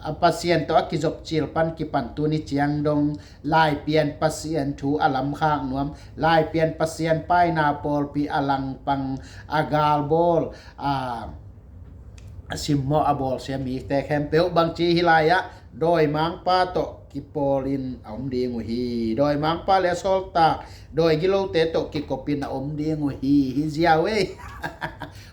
a Pasian tawh a kizopcil pan kipan tuni ciang dong Laipian Pasian thu a lamkhak nuam, Laipian Pasian paina pawlpi a langpang a galbawl, a, a simmawh a bawlsia mite khempeuh bangci hi lai-ah dawimangpa tawh kipawlin a om ding uh hi. Dawimangpa le a sawltak dawi gilote tawh kikopin a om ding uh hi. Hi ziau ei.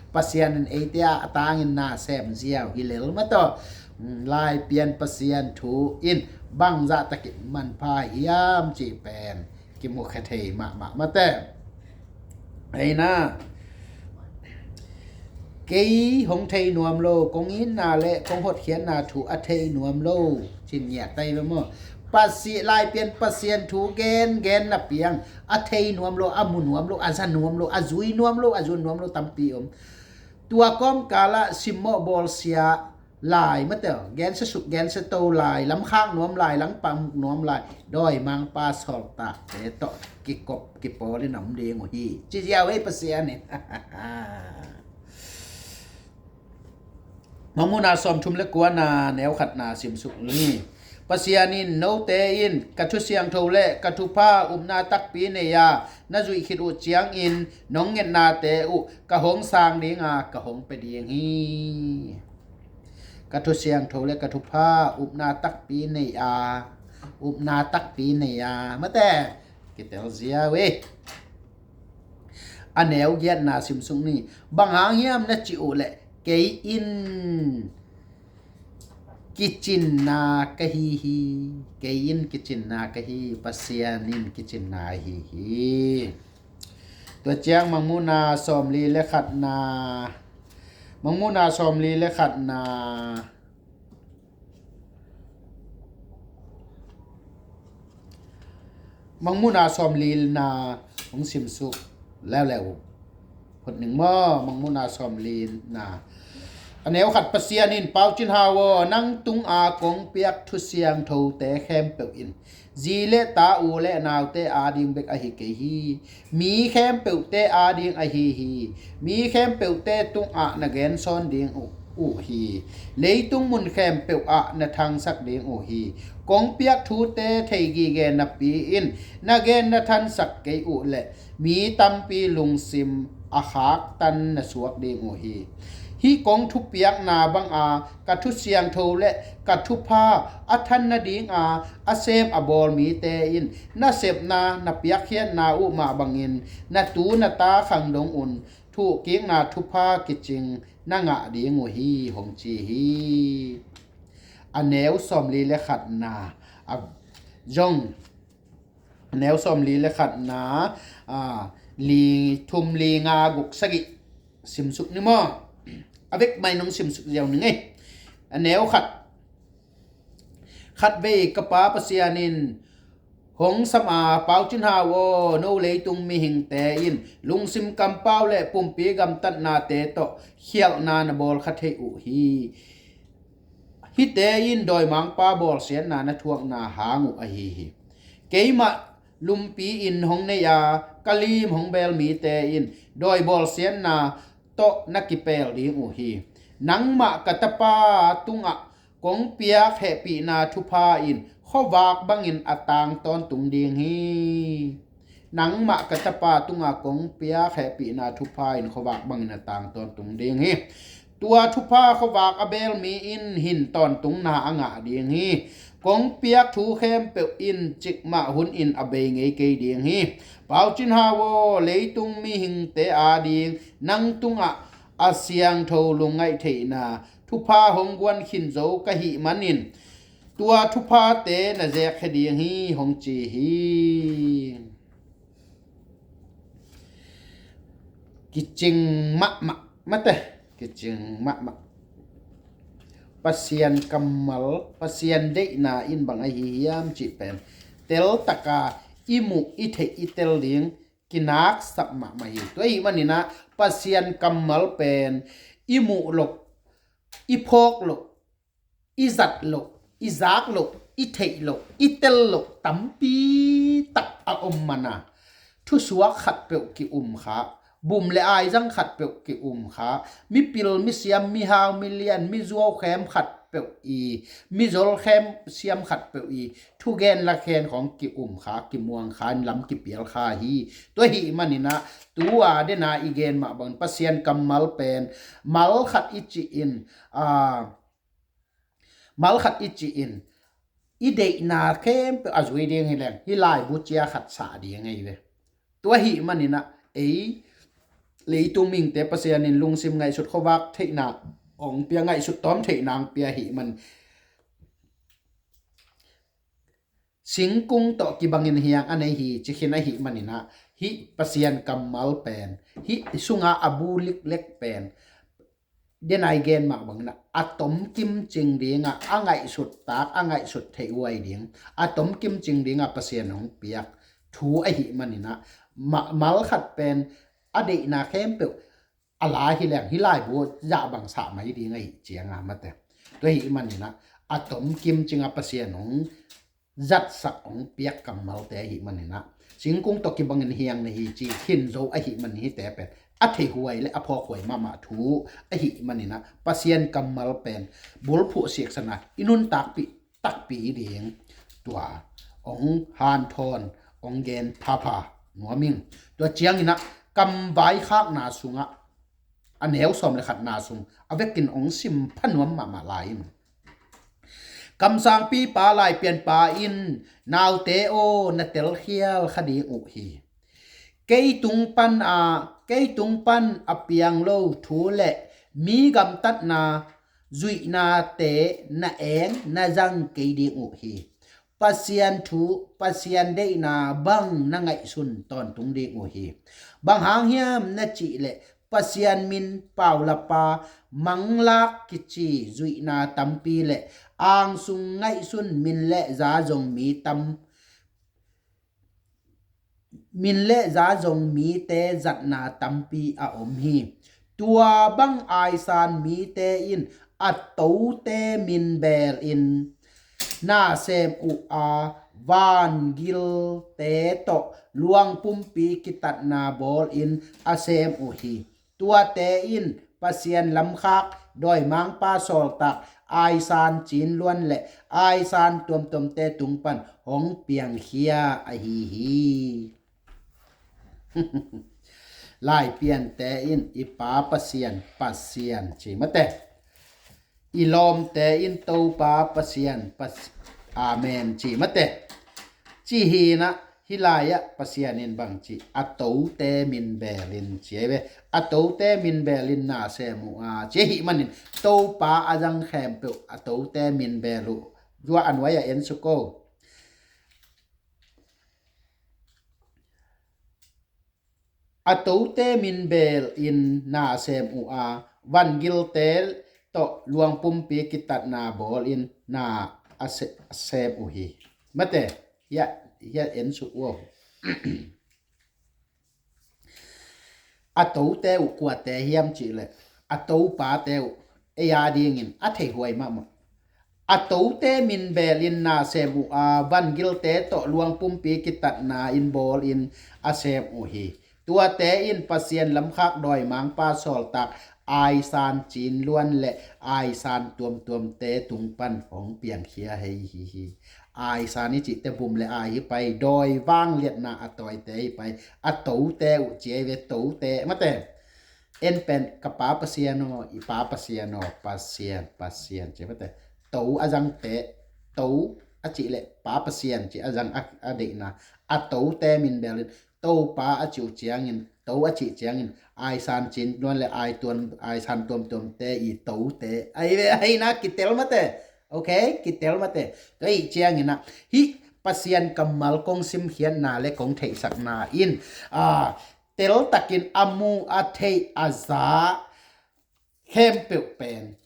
Pasian in eite ah a tangin na sem ziau hi lel mah tawh. Laipian Pasian thu in bangzah takin manpha hiam cih pen kimukhia thei mahmah mah teh. Eina, kei hong thei nuam lo, kong itna le kong hotkhiatna thu a thei nuam lo, cin ngiat tai ve maw? Pasi, Laipian Pasian thu gen gen na piang, a thei nuam lo, a mu nuam lo, a za nuam lo, a zui nuam lo, a zun nuam lo tampi om. Tua kawmkalah simmawh bawlsia lai mah teh, gensia suk gensia to lai, lamkhak nuam lai, langpang nuam lai, dawimangpa sawltakte tawh kikop kipawlin a om ding uh hi. Ci ziau ei Pasian in. Mangmuhna sawmthum le kuana, neu khatna simsuk ni. Pasian in, note in ka thu siangtho le ka thupha upna takpi nei-a na zuih khit uh ciangin nong ngetnate uh ka hong sang dinga ka hong pia ding hi. Ka thu siangtho le ka thupha upna takpi nei-a, upna takpi nei-a, mate, kitel ziau ei. A neu giatna simsuk ni. Bang hang hiam na cih uh leh, kei in kicinna ka hi hi. Kei in kicinna ka hi, Pasian in kicinna ahi hi. Tua ciang Mangmuhna sawmli le khatna, Mangmuhna sawmli le khatna, Mangmuhna sawmlina hong simsuk leuleu phot ning maw? Mangmuhna sawmlina. A neu khat. Pasian in, Pau Cin Hau aw, nang tunga kong piak thu siangthote khempeuh in zi le ta, u le naute ading bek ahi kei hi. Mi khempeuhte ading ahi hi. Mi khempeuhte tungah na gensawn ding uh, uh hi. Leitung mun khempeuh ah na thangsak ding uh hi. Kong piak thute thei gige napi-in na gen na thansak kei uh leh mi tampi lungsim a khaktan na suak ding uh hi. Hih kong thupiakna banga ka thu siangtho le ka thupha a than nadinga a sem a bawl mite in nasepna, na piakkhiatna uh mah bangin na tu na ta khang dong un thuhkikna thupha kicing na ngah ding uh hi, hong ci hi. A neu sawmli le khatna, a zong, a neu sawmli le khatna, a, li, thum, li, nga, guk, sagih simsuk ni maw? A vek mai nong simsuk ziau ning ei. A neu khat. Khatvei ka Pa Pasian in hong sam a, Pau Cin Hau aw, no leitung mihingte in lungsim kampau le pumpi gamtatnate tawh khialhna na bawl kha thei uh hi. Hihte in dawimangpa bawlsiatna na thuakna hang uh ahi hi. Keimah lumpi in hong nei a, ka lim hong beel mite in dawi bawlsiatna tawh na kipeel ding uh hi. Nangmah ka tapa tungah kong piak hehpihna thupha in khuavak bangin a tang tawntung ding hi. Nangmah ka tapa tunga kong piak hehpihna thupha in khuavak bangin a tang tawntung ding hi. Tua thupha khuavak a beel mi in hin tawntungna a ngah ding hi. Kong piak thu khempeuh in cikmah hun in a bei ngei kei ding hi. Pau Cin Hau aw, leitung mihingte ading nang tungah a siangtho lungngaih theihna thupha hong guan khin zo ka hih manin, tua thuphate na zeekkhia ding hi hong ci hi. Kicing mahmah mate, kicing mahmah. Pasian kammal, Pasian deihna in bang ahi hiam cih pen teltaka i muh i theih i tel ding kinaksak mahmah hi. Tua ahih maninah Pasian kammal pen i muh loh, i phawk loh, i zat loh, i zak loh, i theih loh, i tel loh tampi tak a om mana, thusuak khatpeuh ki-um kha, bum le aizang khatpeuh ki-um kha, mipil misiam, mihau milian, mizuau khem khatpeuh i, mizol khem siam khatpeuh i, thugen lakhen khawng ki-um kha, kimuang kha, lam kipial kha hi. Tua ahih maninah tua dena i gen mah bangin Pasian kammal pen mal khat i cih in, a, mal khat i cih in i deihna khempeuh a zui ding hi leng, hih laibu cia khat sah ding ahi ve. Tua ahih maninah ei leitung mihingte Pasian in lungsim ngaihsut khuavak theihna hong pia, ngaihsut tawm theihna hong pia ahih man, singkung tawh kibangin hiang a nei hi ci khin ahih maninah, hih Pasian kammal pen, hih sunga a bu liklek pen, dena i gen mah bangin a tomkim cing dingah a ngaihsut tak, a ngaihsut theih huai ding, a tomkim cing dingah Pasian hong piak thu ahih maninah, ma-, mal khat pen a deihna khempeuh a la hi leng, hih laibu zah bang sah mai ding ahih cianga mate. Tua ahih maninah a tomkim cinga Pasian hong zatsak, hong piak kammalte ahih maninah, singkung tawh kibangin hiang na hi ci khin zo ahih manin hihte pen a theih huai le a phawk huai mahmah thu ahih maninah, Pasian kammal pen bulphuh siksana i nuntakpih takpi ding tua hong hanthawn, hong gen phapha nuam ing. Tua cianginah kam vaikhakna sungah a neu sawm le khatna sung a vekin hong sim pha nuam mahmah lai in, kamsangpipa Laipianpa in, naute aw, na telkhial kha ding uh hi. Kei tung pan a, kei tung pan a piang lo thu le mi gamtatna zuihnate na eng na zang kei ding uh hi. Pasian thu, Pasian deihna bang na ngaihsun tawntung ding uh hi. Bang hang hiam na cih leh Pasian min paulapa, manglak kici zuihna tampi le angsung ngaihsun min le za zong mi tam, min le za zong mite zatna tampi a om hi. Tua bang aisan mite in a tote min beel in na sem uh a, vangilte tawh luang pumpi kitatna bawl in a sem uh hi. Tuate in Pasian lamkhak, dawimangpa sawltak, aisan cinluan le aisan tuamtuamte tung pan hong piangkhia ahi hi. Laipiante in i Pa Pasian, Pasian ci mate. I lawmte in Topa Pasian, Pas-, Amen ci mate. Ci hinah, hih lai-ah Pasian in bang ci, a tote min beel in ci ahi ve. A tote min beel in na sem uh a ci ahih manin, Topa a zang khempeuh a tote min beel uh. Zua a nuai-ah en suk o. A tote min beel in na sem uh a, vangilte tawh luang pumpi kitatna bawl in na a se-, a sem uh hi. Mate, hiah, hiah en suk uh. A tote uh kuate hiam cih leh, a topate uh ei a dingin a theihuai mahmah. A tote min beel in na sem uh a, vangilte tawh luang pumpi kitatna in bawl in a sem uh hi. Tuate in Pasian lamkhak, dawimangpa sawltak, aisan cinluan le aisan tuamtuamte tung pan hong piangkhia hei hi hi. Aisan i cihte bum le ai hi pai, dawi vangliatna a tawite hi pai. A tote uh ci ahi ve, tote mate. En pen ka Pa Pasian aw, i Pa Pasian aw, Pasian, Pasian ci mate. To a zangte, to a cih leh Pa Pasian ci a zang a, a deihna. A tote min beel in Topa a cih uh ciangin, to a cih ciangin, aisan cin luan le aituan, aisan tuamtuamte i tote. Ai ve, aina kitel mate. Ok, kitel mate. Tua i ciangin ah, hih Pasian kammal kong simkhiatna le kong theihsakna in, a, teltakin a mu a theih a za khempeuh pen,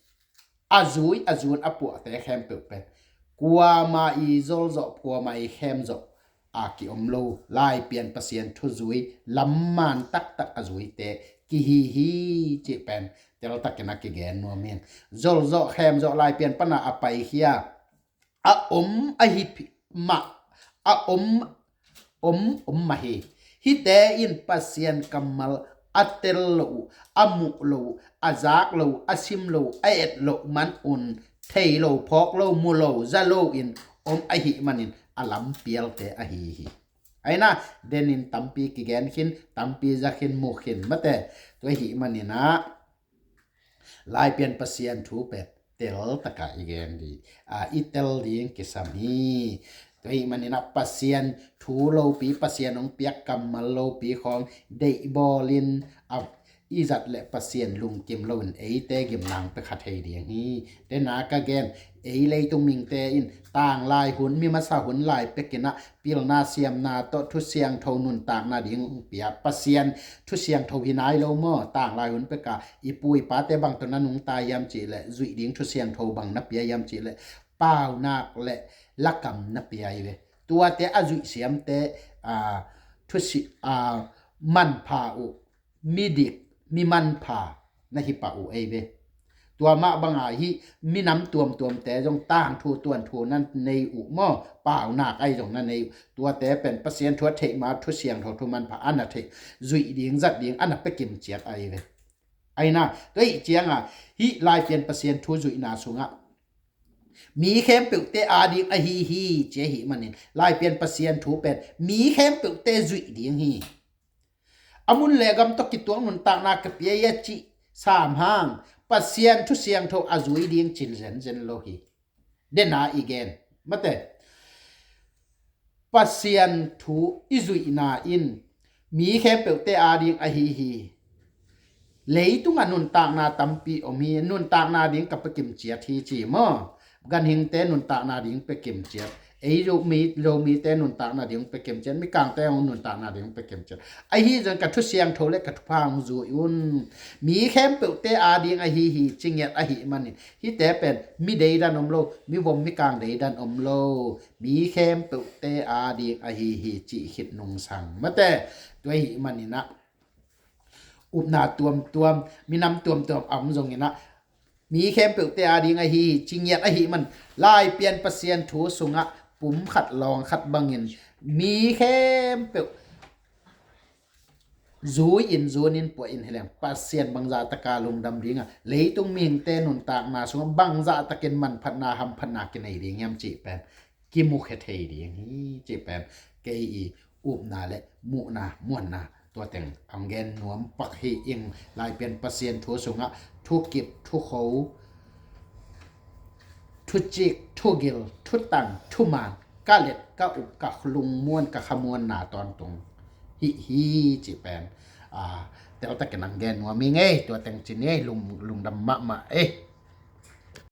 a zui a zun a puahte khempeuh pen, kuama i zolzawh, kuama i khemzawh a kiom lo, Laipian Pasian thuzui lamman taktak a zuite kihi hi, cih pen teltakin a kigen nuam hi. Zolzawh khemzawh Laipian pana a paikhia, a om ahi phi- mah, a om, om, om mah hi. Hihte in Pasian kammal a tel lo uh, a muh lo uh, a zak lo uh, a sim lo uh, a et loh man un, thei lo, phawk lo, mu lo, za lo in om ahih manin a lampialte ahi hi. Aina, denin tampi kigen khin, tampi za khin, mu khin mate. Tua ahih manin ah, Laipian Pasian thu pen teltakah i gen ding, a, i tel ding kisam hi. Tua ahih manin ah Pasian thu lopi, Pasian hong piak kammal lopi khawng deih bawlin, a, i zat le Pasian lungkim loin eite gimnang pia kha thei ding hi. Dena ka gen, ei leitung mihingte in tanglai hun, mi masa hun lai pekin ah pilna siamna tawh thusiangtho nuntakna ding pia. Pasian thusiangtho hi nai lo maw? Tanglai hun peka i pu i pate bang tawh na nungta hiam cih leh, zuih ding thusiangtho bang na pia hiam cih leh, paunak le lakam na pia hi ve. Tuate a zuih siamte, a, thusi, a, manpha uh, midik, mi manpha na hi pah uh ei ve. Tua mah banga hih minam tuamtuamte zong tangthu tuanthu na nei uh maw, paunak ahi zong na nei uh. Tuate pen Pasian thu a theih ma, thusiangtho thu manpha a na theih, zuih ding zat ding a na pia kimciat ahi ve. Aina, tua ahih cianga hih Laipian Pasian thu zuihna sungah mi khempeuhte ading ahi hi, ci ahih manin Laipian Pasian thu pen mi khempeuhte zuih ding hi. A mun le gam tawh kituak nuntakna ka pia hi a cih sam hang, Pasian thusiangtho a zui ding cil zenzen lo hi. Dena i gen mate. Pasian thu i zuihna in mi khempeuhte ading ahi hi. Leitungah nuntakna tampi om hi, nuntakna ding ka pia kimciat hi ci maw? Ganhingte nuntakna ding pia kimciat, ei Zomi, Zomite nuntakna ding pia kimciat, Mikangte hong nuntakna ding pia kimciat. Ahi zong ka thusiangtho le ka thupha hong zui un. Mi khempeuhte ading ahi hi, ci ngiat ahih manin hihte pen mi deidan om lo, mi vom mi kang deidan om lo, mi khempeuhte ading ahi hi, cih khit nungsang mate. Tua ahih manin ah upna tuamtuam, minam tuamtuam a om zongin ah mi khempeuhte ading ahi hi, ci ngiat ahih man, Laipian Pasian thu sungah pum khat lawng khat bangin mi khempeuh zui in, zun in, puah in hi leng Pasian bangzah taka lungdam ding a, leitung mihingte nuntakna sungah bangzah takin manphatna, hamphatna kinei ding hiam cih pen kimukhia thei ding hi, cih pen kei i upna le muhna, muanna, tua teng hong gen nuam pak hi ing. Laipian Pasian thu sungah thukip, thukho, thucik, thugil, thutang, thuman, ka let, ka up, ka lungmuan, ka khamuanna tawntung hi hi, cih pen, a, teltakin hong gen nuam hi ngei. Tua teng ci ni ei, lung, lungdam mahmah ei.